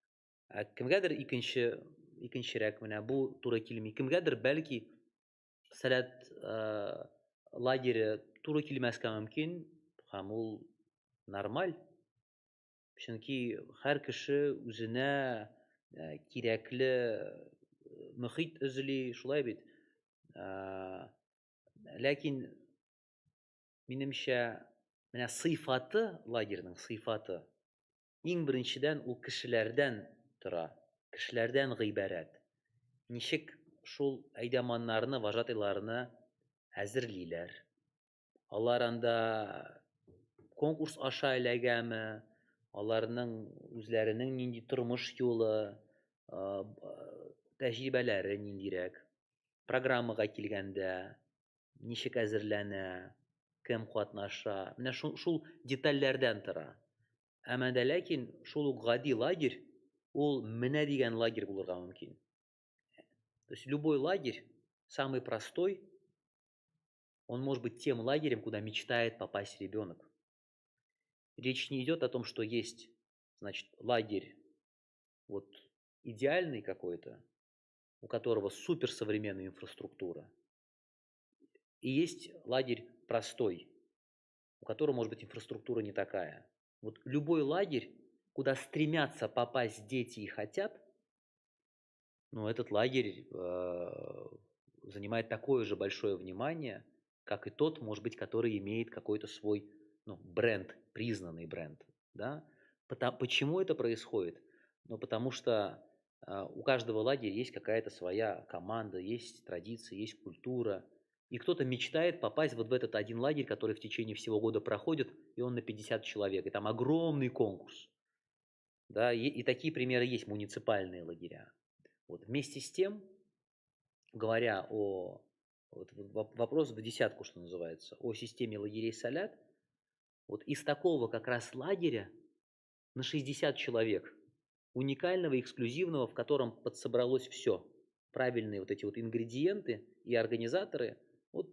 [SPEAKER 7] Ә кемгәдер икенче икенчерәк менә бу туры килми. Кемгәдер бәлки Сәләт лагере туры килмәскә мөмкин, һәм ул нормаль. Чөнки һәр кеше үзенә кирәкле мөхит эзли, шулай бит. Ләкин минемчә, менә сыйфаты, лагерьның сыйфаты иң беренчедән ул кешеләрдән тора, кешеләрдән гыйбарәт. Ничек шул әйдаманнарны, вожатыйларны әзерлиләр? Алар анда конкурс аша эләгәме? Аларның үзләренең нинди тормыш юлы, тәҗрибәләре ниндирәк? Программага килгәндә, ничек әзерләнә, кем катнаша? Менә шул, шул детальләрдән тора. Әмма дә ләкин шул ук гади лагерь ул менә дигән лагерь булырга мөмкин. То есть любой лагерь, самый простой, он может быть тем лагерем, куда мечтает попасть ребенок. Речь не идет о том, что есть, значит, лагерь вот идеальный какой-то, у которого суперсовременная инфраструктура, и есть лагерь простой, у которого, может быть, инфраструктура не такая. Вот любой лагерь, куда стремятся попасть дети и хотят, ну, этот лагерь занимает такое же большое внимание, как и тот, может быть, который имеет какой-то свой, ну, бренд, признанный бренд. Да? Почему это происходит? Ну, потому что у каждого лагеря есть какая-то своя команда, есть традиции, есть культура. И кто-то мечтает попасть вот в этот один лагерь, который в течение всего года проходит, и он на 50 человек, и там огромный конкурс. Да, и такие примеры есть, муниципальные лагеря. Вот. Вместе с тем, говоря о, вот, вопрос в десятку, что называется, о системе лагерей Салят, вот из такого как раз лагеря на 60 человек, уникального, эксклюзивного, в котором подсобралось все, правильные вот эти вот ингредиенты и организаторы, вот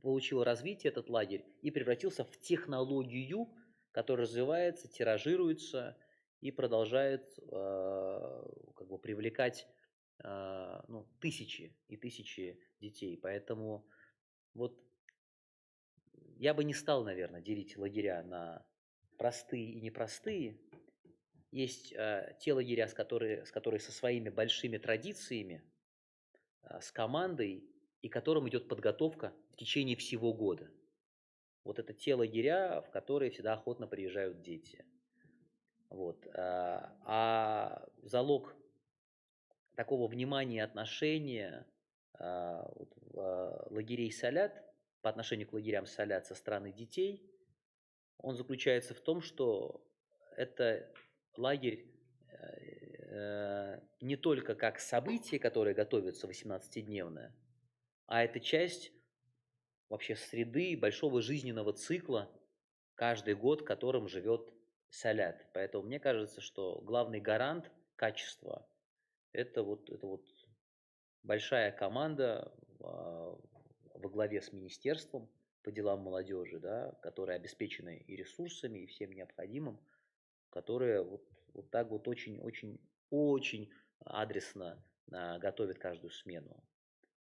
[SPEAKER 7] получил развитие этот лагерь и превратился в технологию, которая развивается, тиражируется и продолжает как бы привлекать ну, тысячи и тысячи детей. Поэтому вот я бы не стал, наверное, делить лагеря на простые и непростые. Есть те лагеря, с которые со своими большими традициями, с командой, и которым идет подготовка в течение всего года. Вот это те лагеря, в которые всегда охотно приезжают дети. Вот. А залог такого внимания и отношения вот, лагерей Солят по отношению к лагерям Солят со стороны детей, он заключается в том, что это лагерь не только как событие, которое готовится 18-дневное, а это часть вообще среды большого жизненного цикла, каждый год, которым живет Солят. Поэтому мне кажется, что главный гарант качества – это вот большая команда во главе с министерством по делам молодежи, да, которая обеспечена и ресурсами, и всем необходимым, которая вот так вот очень-очень-очень адресно готовит каждую смену.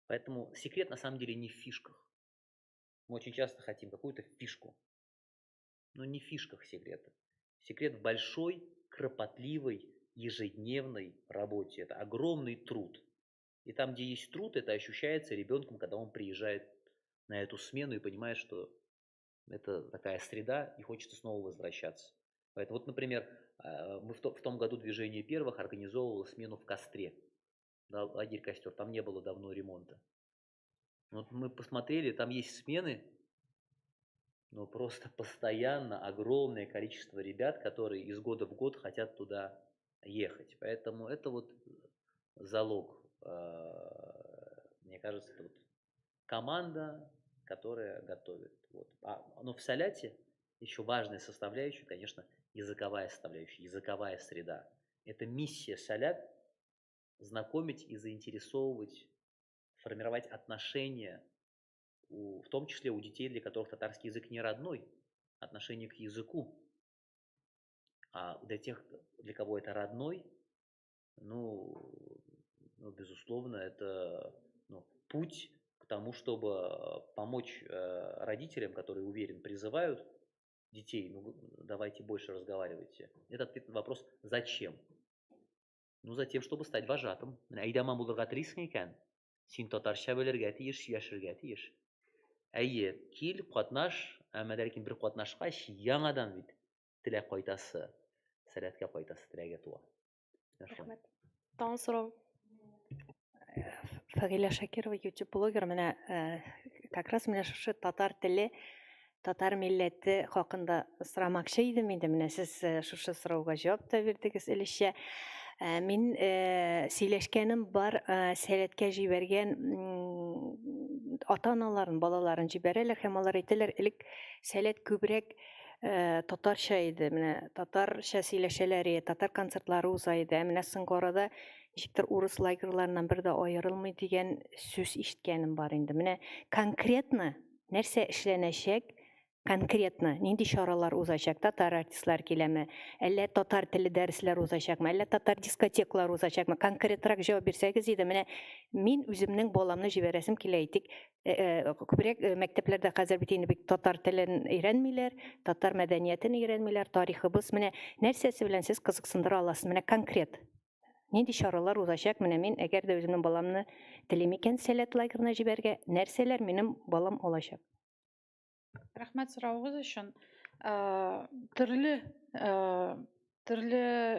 [SPEAKER 7] Поэтому секрет на самом деле не в фишках. Мы очень часто хотим какую-то фишку. Но не в фишках секрет. Секрет в большой, кропотливой, ежедневной работе. Это огромный труд. И там, где есть труд, это ощущается ребенком, когда он приезжает на эту смену и понимает, что это такая среда, и хочется снова возвращаться. Поэтому вот, например, мы в том году «Движение первых» организовывало смену в Костре. Да, лагерь «Костер», там не было давно ремонта. Вот мы посмотрели, там есть смены, но просто постоянно огромное количество ребят, которые из года в год хотят туда ехать. Поэтому это вот залог, мне кажется, это вот команда, которая готовит. Вот. Но в Соляте еще важная составляющая, конечно, языковая составляющая, языковая среда. Это миссия Солят – знакомить и заинтересовывать, формировать отношения, в том числе у детей, для которых татарский язык не родной, отношение к языку. А для тех, для кого это родной, ну, безусловно, это, ну, путь к тому, чтобы помочь родителям, которые, уверен, призывают детей: «Ну, давайте больше разговаривайте». Это ответ на вопрос «зачем?». Ну, за тем, чтобы стать вожатым. Әйдаман булырга телисең икән, син татарча белергә тиеш, сөйләшергә тиеш. Әйе, кил, катнаш, әмма ләкин бер катнашкач, яңадан бит теләк кайтасы, Сәләткә кайтасы теләге туа.
[SPEAKER 1] Рәхмәт. Тагын сорау.
[SPEAKER 12] Фагиля Шакирова, YouTube блогер, менә как раз менә шушы татар теле, татар милләте хакында сорамакчы идем инде. Менә сез шушы сорауга җавап та бирдегез өлешчә. Мин сөйләшкәнем бар, Сәләткә җибәргән ата-аналарын, балаларын җибәрәләр һәм алар әйтәләр, элек Сәләт күбрәк татарча иде, менә татарча сөйләшәләр иде, татар концертлары уза иде. Ә менә соңгы арада ничектер урыс лагерьларыннан бер дә аерылмый дигән сүз ишеткәнем бар инде. Менә конкретно нәрсә эшләнәчәк, конкретно нинди чаралар узачак, татар артистлар киләме, әллә татар теле дәресләр узачакмы, әллә татар дискотекалар узачакмы, конкретрак җавап бирсәгез иде. Менә мин үземнең баламны җибәрәсем килә, әйтик, күбрәк мәктәпләрдә хәзер бит инде бик татар телен өйрәнмиләр, татар мәдәниятен өйрәнмиләр, тарихыбыз, менә нәрсәсе белән сез кызыксындыра аласыз, менә конкрет нинди чаралар узачак, менә мин әгәр дә үземнең баламны телим икән Сәләт лагерына җибәргә, нәрсәләр минем балам алачак?
[SPEAKER 2] Рәхмәт соравыгыз өчен. Төрле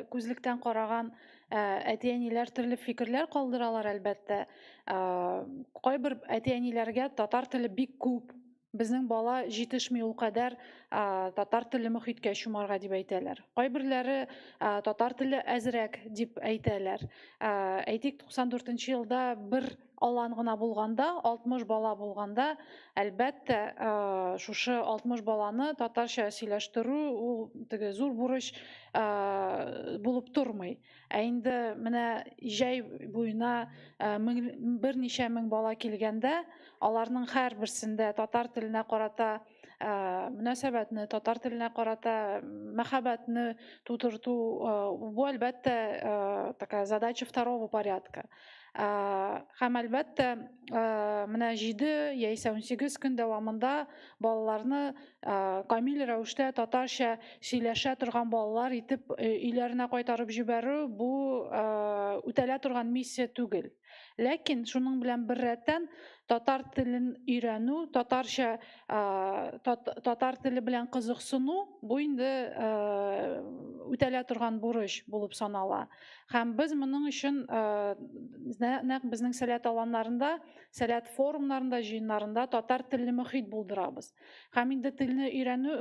[SPEAKER 2] күзлектән караган әти-әниләр төрле фикерләр калдыралар, әлбәттә. Кайбер әти-әниләргә татар теле бик күп, безнең бала җитешми ул кадәр татар телле мохиткә чумарга дип әйтәләр. Кайберләре татар теле әзрәк дип әйтәләр. Әйтик, 94 елда бер алан гына булганда, 60 бала булганда, әлбәттә, шушы 60 баланы татарча сөйләштерү ул теге зур бурыч булып тормый. Ә инде менә җәй буена берничә мең бала килгәндә, аларның һәрберсендә татар теленә карата мөнәсәбәтне, татар теленә карата мәхәббәтне тудырту, бу, әлбәттә, такая задача второго порядка. Һәм әлбәттә, менә 7 яисә 18 көн дәвамында балаларны камил рәвештә татарча сөйләшә торган балалар итеп өйләренә кайтарып җибәрү бу үтәлә торган миссия түгел. Ләкин шуның белән беррәттән татар телен өйрәнү, татарча татар теле белән кызыксыну бу инде үтәлә торган бурыч булып санала. Һәм без моның өчен нәкъ безнең Сәләт аланнарында, Сәләт форумнарында, җыеннарында татар телле мохит булдырабыз. Һәм инде телне өйрәнү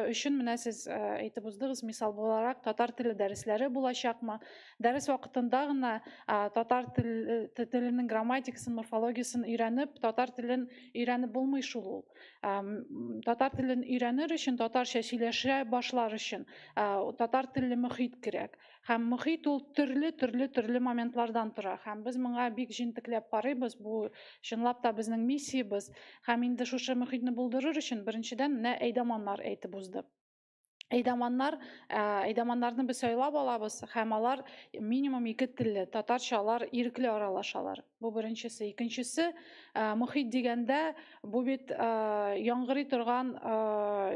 [SPEAKER 2] өчен менә сез әйтеп уздыгыз, мисал буларак, татар теле дәресләре булачакмы? Дәрес вакытында гына татар теленең грамматикасын, морфологиясен өйрәнеп, татар телен өйрәнеп булмый шул ул. Татар телен өйрәнер өчен, татарча сөйләшә башлар өчен татар телле мохит кирәк. Һәм мохит ул төрле, төрле, төрле моментлардан тора. Һәм без моңа бик җентекләп карыйбыз. Бу чынлап та безнең миссиябез. Һәм инде шушы мохитне булдырыр өчен, беренчедән, менә әйдаманнар әйтеп уздык. Әйдаманнар, әйдаманнарны без сайлап алабыз һәм алар минимум ике телле, татарча алар ирекле аралашалар. Бу беренчесе. Икенчесе, мохит дигәндә, бу бит яңгырый торган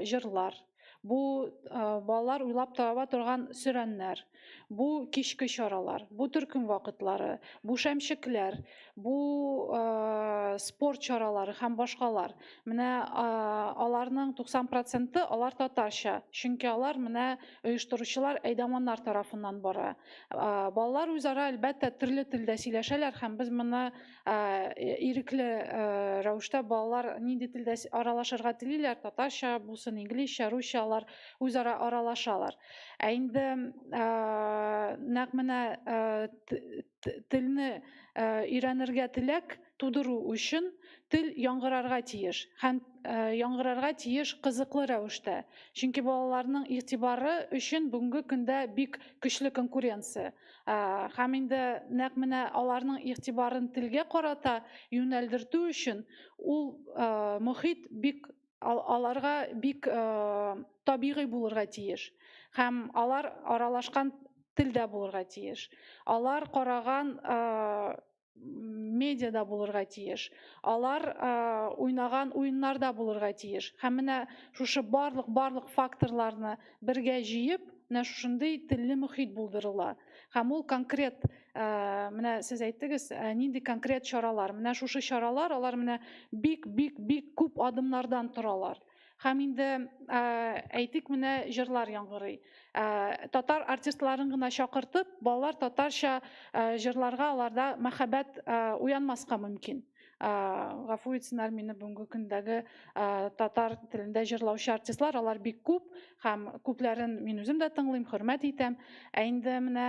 [SPEAKER 2] җырлар. Бу балалар уйлап таба торган сөрәннәр, бу кичке чаралар, бу төркем вакытлары, бу шәмчекләр, бу спорт чаралары һәм башкалар. Менә аларның 90 проценты алар татарча, чөнки алар менә оештыручылар әйдаманнар тарафыннан бара. Балалар үзара, әлбәттә, төрле телдә сөйләшәләр һәм без моны ирекле рәвештә балалар нинди телдә аралашырга телиләр, татарча булсын, инглизчә, русча, алар үзара аралашалар. Ә инде нәкъ менә телне өйрәнергә теләк тудыру өчен тел яңгырарга тиеш һәм яңгырарга тиеш кызыклы рәвештә. Чөнки балаларның игътибары өчен бүгенге көндә бик көчле конкуренция. Һәм инде нәкъ менә аларның игътибарын телгә карата юнәлдертү өчен ул мохит бик аларга бик табигый булырга тиеш. Һәм алар аралашкан телдә булырга тиеш. Алар караган медиада булырга тиеш. Алар уйнаган уеннарда булырга тиеш. Һәм менә шушы барлык барлык факторларны бергә җыеп, менә шушындый телле мохит булдырыла. Һәм ул конкрет, менә сез әйттегез, нинди конкрет чаралар. Менә шушы чаралар, алар менә бик бик бик күп адымнардан торалар. Һәм инде, әйтик, менә җырлар яңгырый. Татар артистларын гына чакыртып, балалар татарча җырларга аларда мәхәббәт уянмаска мөмкин. Гафу итсеннәр мине бүгенге көндәге татар телендә җырлаучы артистлар, алар бик күп һәм күпләрен мин үзем дә тыңлыйм, хөрмәт итәм. Ә инде менә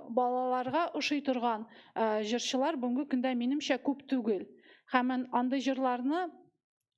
[SPEAKER 2] балаларга ошый торган җырчылар бүгенге көндә минемчә күп түгел. Һәм андый җырларны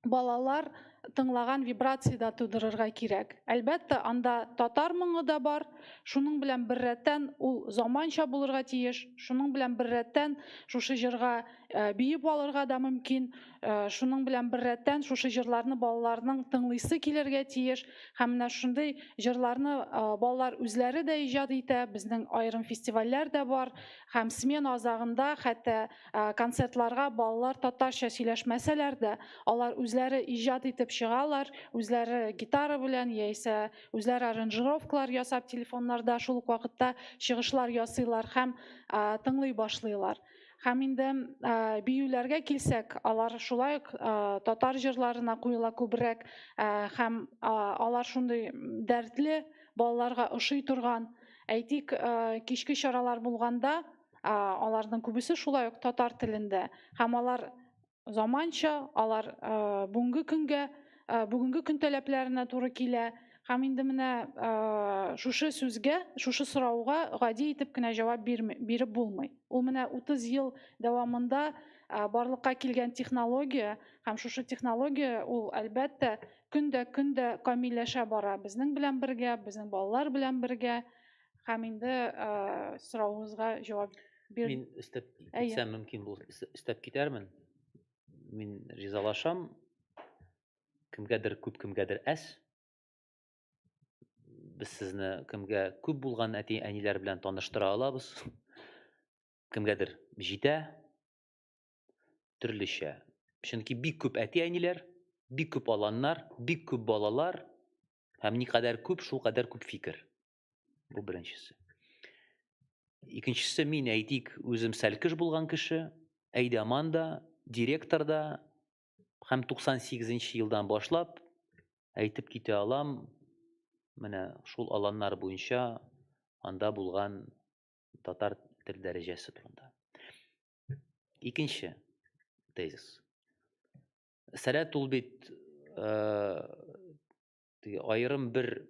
[SPEAKER 2] балалар тыңлаган вибрация дә тудырырга кирәк. Әлбәттә, анда татар моңы да бар, шуның белән беррәттән ул заманча булырга тиеш, шуның белән беррәттән шушы җырга э, биеп алырга да мөмкин, э, шуның белән беррәттән шушы җырларны балаларның тыңлыйсы килергә тиеш. Һәм менә шундый җырларны э, балалар үзләре дә иҗат итә, безнең аерым фестивальләр дә бар. Һәм смена азагында хәтта Концертларга балалар татарча сөйләшмәсәләр дә, алар үзләре иҗат итеп чыгалар, үзләре гитара белән яисә үзләре аранжировкалар ясап телефоннарда шул ук вакытта чыгышлар ясыйлар һәм тыңлый башлыйлар. Һәм инде биюләргә килсәк, алар шулай ук татар җырларына куела күбрәк һәм алар шундый дәртле, балаларга ошый торган. Әйтик, кичке чаралар булганда, Аларның күбесе шулай ук татар телендә һәм алар заманча, алар бүгенге көнгә, бүгенге көн таләпләренә туры килә. Һәм инде менә шушы сүзгә, шушы сорауга гади итеп кенә җавап биреп булмый. Ул менә 30 ел дәвамында барлыкка килгән технология һәм шушы технология ул әлбәттә көн дә көн дә камилләшә бара безнең белән бергә, безнең балалар белән бергә. Һәм инде соравыгызга җавап бир.
[SPEAKER 7] Мин өстәп китсәм мөмкин булса, өстәп китәрмен. Мин ризалашам. Кемгәдер күп, кемгәдер әз. Без сезне кемгә күп булган әти-әниләр белән таныштыра алабыз. Кемгәдер җитә, төрлечә. Чөнки бик күп әти-әниләр, бик күп аланнар, бик күп балалар һәм никадәр күп, шул кадәр күп фикер. Бу беренчесе. Икенчесе, мин әйтик, үзем сәлкеш булган кеше, әйдаман да, директор да һәм 98 елдан башлап әйтеп китә алам, менә шул аланнар буенча анда булган татар тел дәрәҗәсе турында. Икенче тезис. Сәләт ул бит аерым бер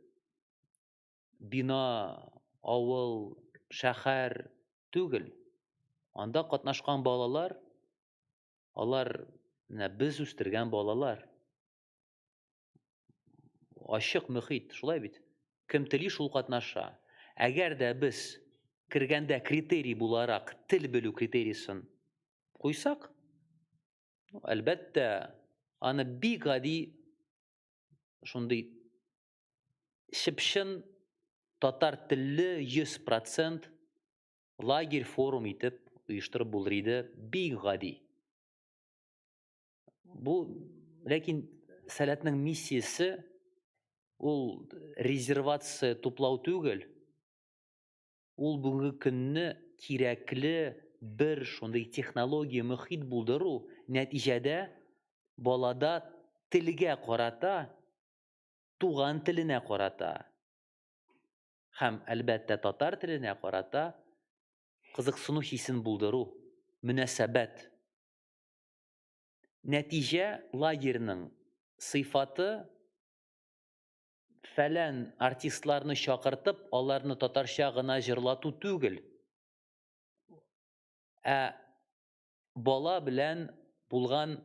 [SPEAKER 7] бина, авыл, шәһәр түгел. Анда катнашкан балалар, алар менә без үстергән балалар. Ачык мөхит, шулай бит? Кем тели, шул катнаша. Әгәр дә без кергәндә критерий буларак тел белү критерийсын куйсак, әлбәттә, аны бик гади шундый чып-чын татар телле 100% лагерь форум итеп оештырып булыр иде, бик гади. Бу, ләкин Сәләтнең миссиясе ул резервация туплау түгел, ул бүгенге көнне кирәкле бер шундый технология мөхит булдыру, нәтиҗәдә балада телгә карата, туган теленә карата һәм, әлбәттә, татар теленә карата кызыксыну хисен булдыру, мөнәсәбәт. Нәтиҗә лагерьның сыйфаты фәлән артистларны чакыртып, аларны татарча гына җырлату түгел, ә бала белән булган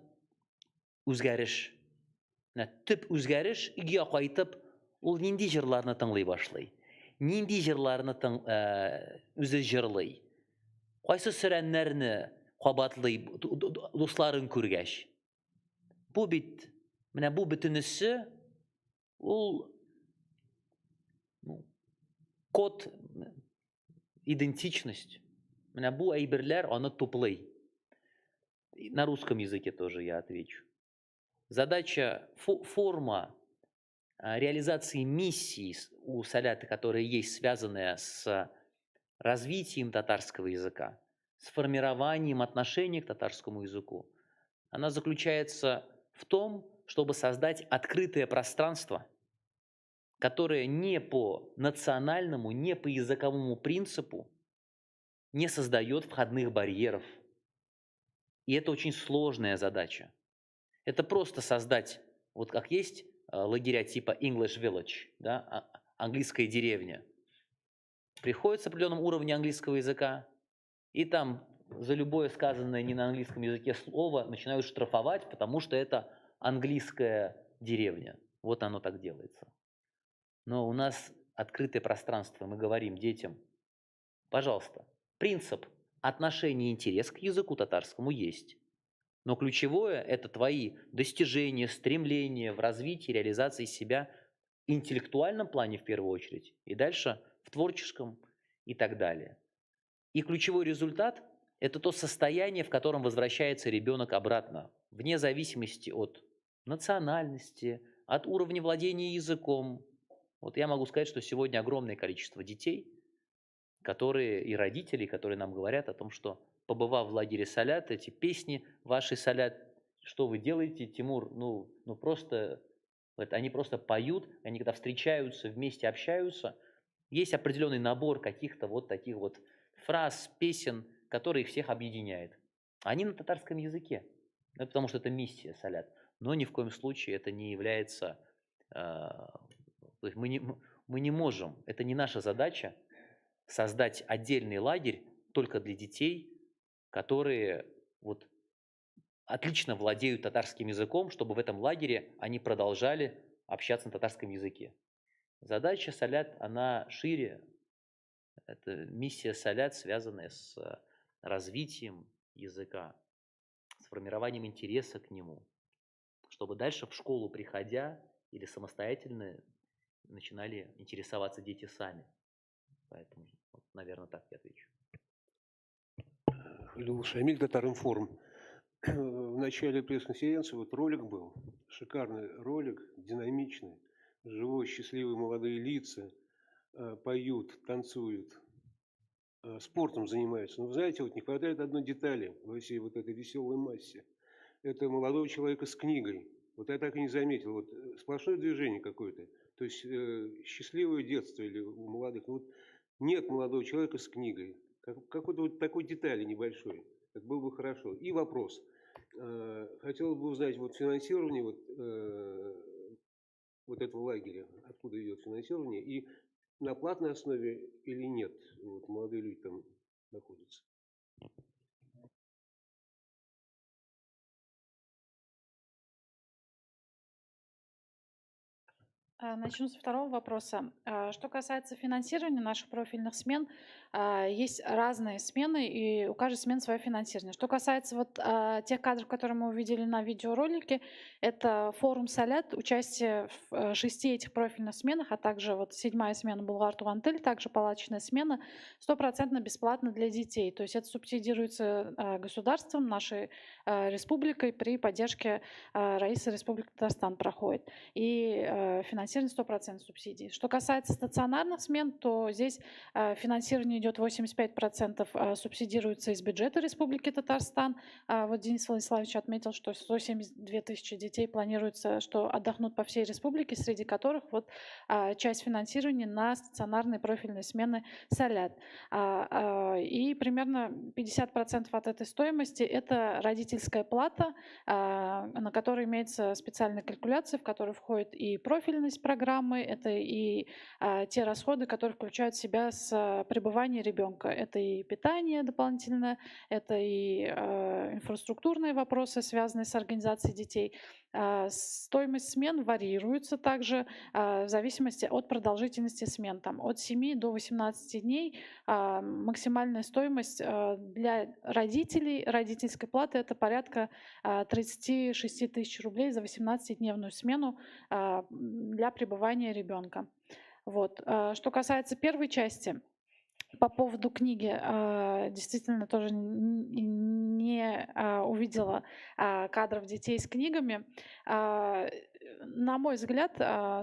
[SPEAKER 7] үзгәреш. Менә төп үзгәреш өйгә кайтып, ул нинди җырларны тыңлый башлый? Нинди җырларны тың, үзе җырлый? Кайсы сөрәннәрне кабатлый дусларын күргәч? Бу бит, менә бу бөтенесе ул ну, код идентичность. Менә бу әйберләр аны туплый. На русском языке тоже я отвечу. Задача, форма реализации миссии у Салята, которая есть, связанная с развитием татарского языка, с формированием отношения к татарскому языку, она заключается в том, чтобы создать открытое пространство, которое не по национальному, не по языковому принципу не создает входных барьеров. И это очень сложная задача. Это просто создать, вот как есть лагеря типа English Village, да, английская деревня. Приходит с определенным уровнем английского языка, и там за любое сказанное не на английском языке слово начинают штрафовать, потому что это английская деревня. Вот оно так делается. Но у нас открытое пространство, мы говорим детям, пожалуйста, принцип отношения и интерес к языку татарскому есть. Но ключевое – это твои достижения, стремления в развитии, реализации себя в интеллектуальном плане в первую очередь, и дальше в творческом и так далее. И ключевой результат – это то состояние, в котором возвращается ребенок обратно, вне зависимости от национальности, от уровня владения языком. Вот я могу сказать, что сегодня огромное количество детей, которые и родители, которые нам говорят о том, что, побывав в лагере Салят, эти песни ваши Салят, что вы делаете, Тимур, ну просто, вот они просто поют, они когда встречаются, вместе общаются, есть определенный набор каких-то вот таких вот фраз, песен, которые их всех объединяет. Они на татарском языке, ну, потому что это миссия Салят, но ни в коем случае это не является, то есть мы не можем, это не наша задача создать отдельный лагерь только для детей, которые вот отлично владеют татарским языком, чтобы в этом лагере они продолжали общаться на татарском языке. Задача Салят, она шире. Это миссия Салят, связанная с развитием языка, с формированием интереса к нему, чтобы дальше в школу приходя или самостоятельно начинали интересоваться дети сами. Поэтому, вот, наверное, так я отвечу.
[SPEAKER 13] Илюл Шамиль, Татар-Информ. В начале пресс-конференции вот ролик был, шикарный ролик, динамичный, живой, счастливые молодые лица, поют, танцуют, спортом занимаются. Но вы знаете, вот не хватает одной детали во всей вот этой веселой массе. Это молодого человека с книгой. Вот я так и не заметил. Вот сплошное движение какое-то. То есть счастливое детство или у молодых. Но вот нет молодого человека с книгой. Какой-то вот такой детали небольшой. Это было бы хорошо. И вопрос. Хотел бы узнать вот финансирование вот этого лагеря, откуда идет финансирование, и на платной основе или нет, вот молодые люди там находятся.
[SPEAKER 2] Начну со второго вопроса. Что касается финансирования наших профильных смен, есть разные смены, и у каждой смены свое финансирование. Что касается вот тех кадров, которые мы увидели на видеоролике, это форум «Сәләт», участие в 6 этих профильных сменах, а также вот 7-я смена Болгар Туган тел, также палаточная смена, стопроцентно бесплатно для детей. То есть это субсидируется государством, нашей республикой при поддержке Раиса Республики Татарстан проходит. И финансирование 100% субсидий. Что касается стационарных смен, то здесь финансирование идет 85% субсидируется из бюджета Республики Татарстан. Вот Денис Владиславович отметил, что 172 тысячи детей планируется, что отдохнут по всей республике, среди которых вот часть финансирования на стационарные профильные смены «Сәләт». И примерно 50% от этой стоимости – это родительская плата, на которой имеется специальная калькуляция, в которую входит и профильность программы, это и те расходы, которые включают в себя с пребывание ребенка. Это и питание дополнительное, это и инфраструктурные вопросы, связанные с организацией детей. Стоимость смен варьируется также в зависимости от продолжительности смен. Там, от 7 до 18 дней максимальная стоимость для родителей родительской платы – это порядка 36 тысяч рублей за 18-дневную смену для пребывания ребенка. Вот. Что касается первой части, по поводу книги, действительно тоже не увидела кадров детей с книгами. На мой взгляд,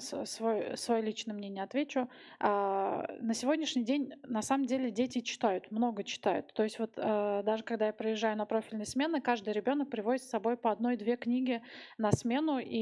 [SPEAKER 2] свое личное мнение отвечу, на сегодняшний день на самом деле дети читают, много читают. То есть вот даже когда я приезжаю на профильные смены, каждый ребенок привозит с собой по одной-две книги на смену, и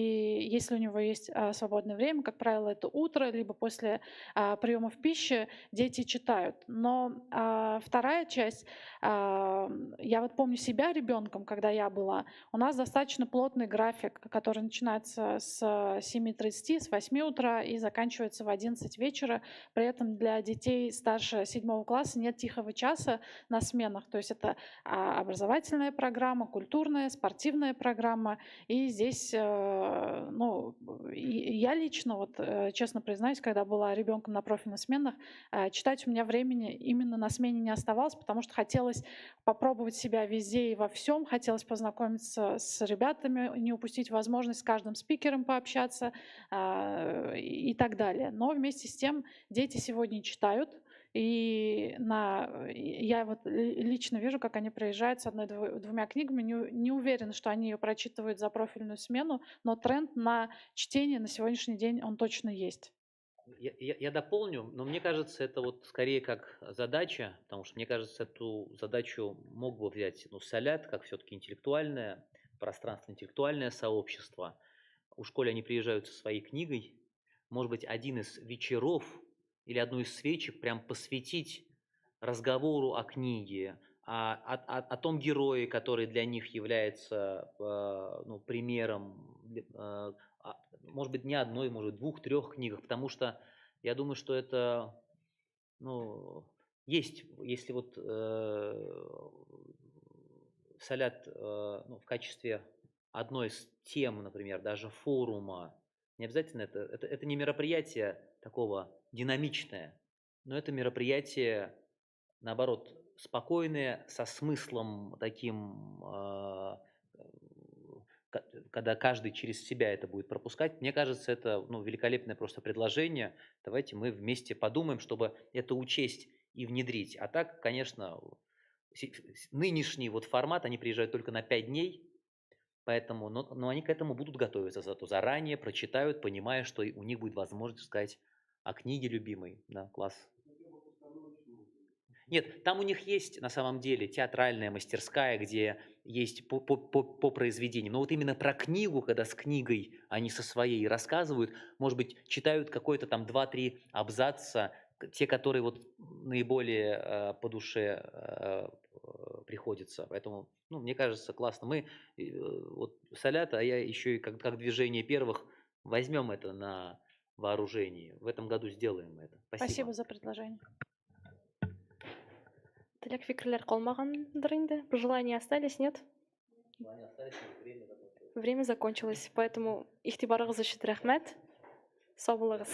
[SPEAKER 2] если у него есть свободное время, как правило, это утро, либо после приемов пищи, дети читают. Но вторая часть, я вот помню себя ребенком, когда я была, у нас достаточно плотный график, который начинается с 7:30, с 8 утра и заканчивается в 11 вечера. При этом для детей старше 7 класса нет тихого часа на сменах. То есть это образовательная программа, культурная, спортивная программа. И здесь, ну, я лично, вот, честно признаюсь, когда была ребенком на профильных сменах, читать у меня времени именно на смене не оставалось, потому что хотелось попробовать себя везде и во всем, хотелось познакомиться с ребятами, не упустить возможность с каждым спикером пообщаться и так далее. Но вместе с тем дети сегодня читают, и я вот лично вижу, как они приезжают с одной-двумя книгами. Не уверена, что они ее прочитывают за профильную смену, но тренд на чтение на сегодняшний день, он точно есть.
[SPEAKER 7] Я дополню, но мне кажется, это вот скорее как задача, потому что, мне кажется, эту задачу мог бы взять, ну, Сәләт, как все-таки интеллектуальное пространство, интеллектуальное сообщество. У школе они приезжают со своей книгой. Может быть, один из вечеров или одну из свечек прям посвятить разговору о книге, о том герое, который для них является, ну, примером, может быть, не одной, может, двух-трех книгах, потому что я думаю, что это, ну, есть, если вот Сәләт, ну, в качестве одной из тем, например, даже форума, не обязательно это не мероприятие такого динамичное, но это мероприятие, наоборот, спокойное, со смыслом таким, когда каждый через себя это будет пропускать. Мне кажется, это, ну, великолепное просто предложение. Давайте мы вместе подумаем, чтобы это учесть и внедрить. А так, конечно, Нынешний вот формат, они приезжают только на 5 дней, поэтому, но они к этому будут готовиться, зато заранее прочитают, понимая, что у них будет возможность сказать о книге любимой. Да, класс. Нет, там у них есть на самом деле театральная мастерская, где есть по произведениям. Но вот именно про книгу, когда с книгой они со своей рассказывают, может быть, читают какой-то там 2-3 абзаца, те, которые вот наиболее по душе приходятся. Поэтому, ну, мне кажется, классно. Мы, вот Салят, а я еще и как движение первых, возьмем это на вооружение. В этом году сделаем это. Спасибо.
[SPEAKER 2] Спасибо за предложение.
[SPEAKER 1] Теләк фикерләр калмагандыр инде. Пожелания остались, нет? Время закончилось, поэтому игътибарыгыз өчен рәхмәт. Сау булыгыз.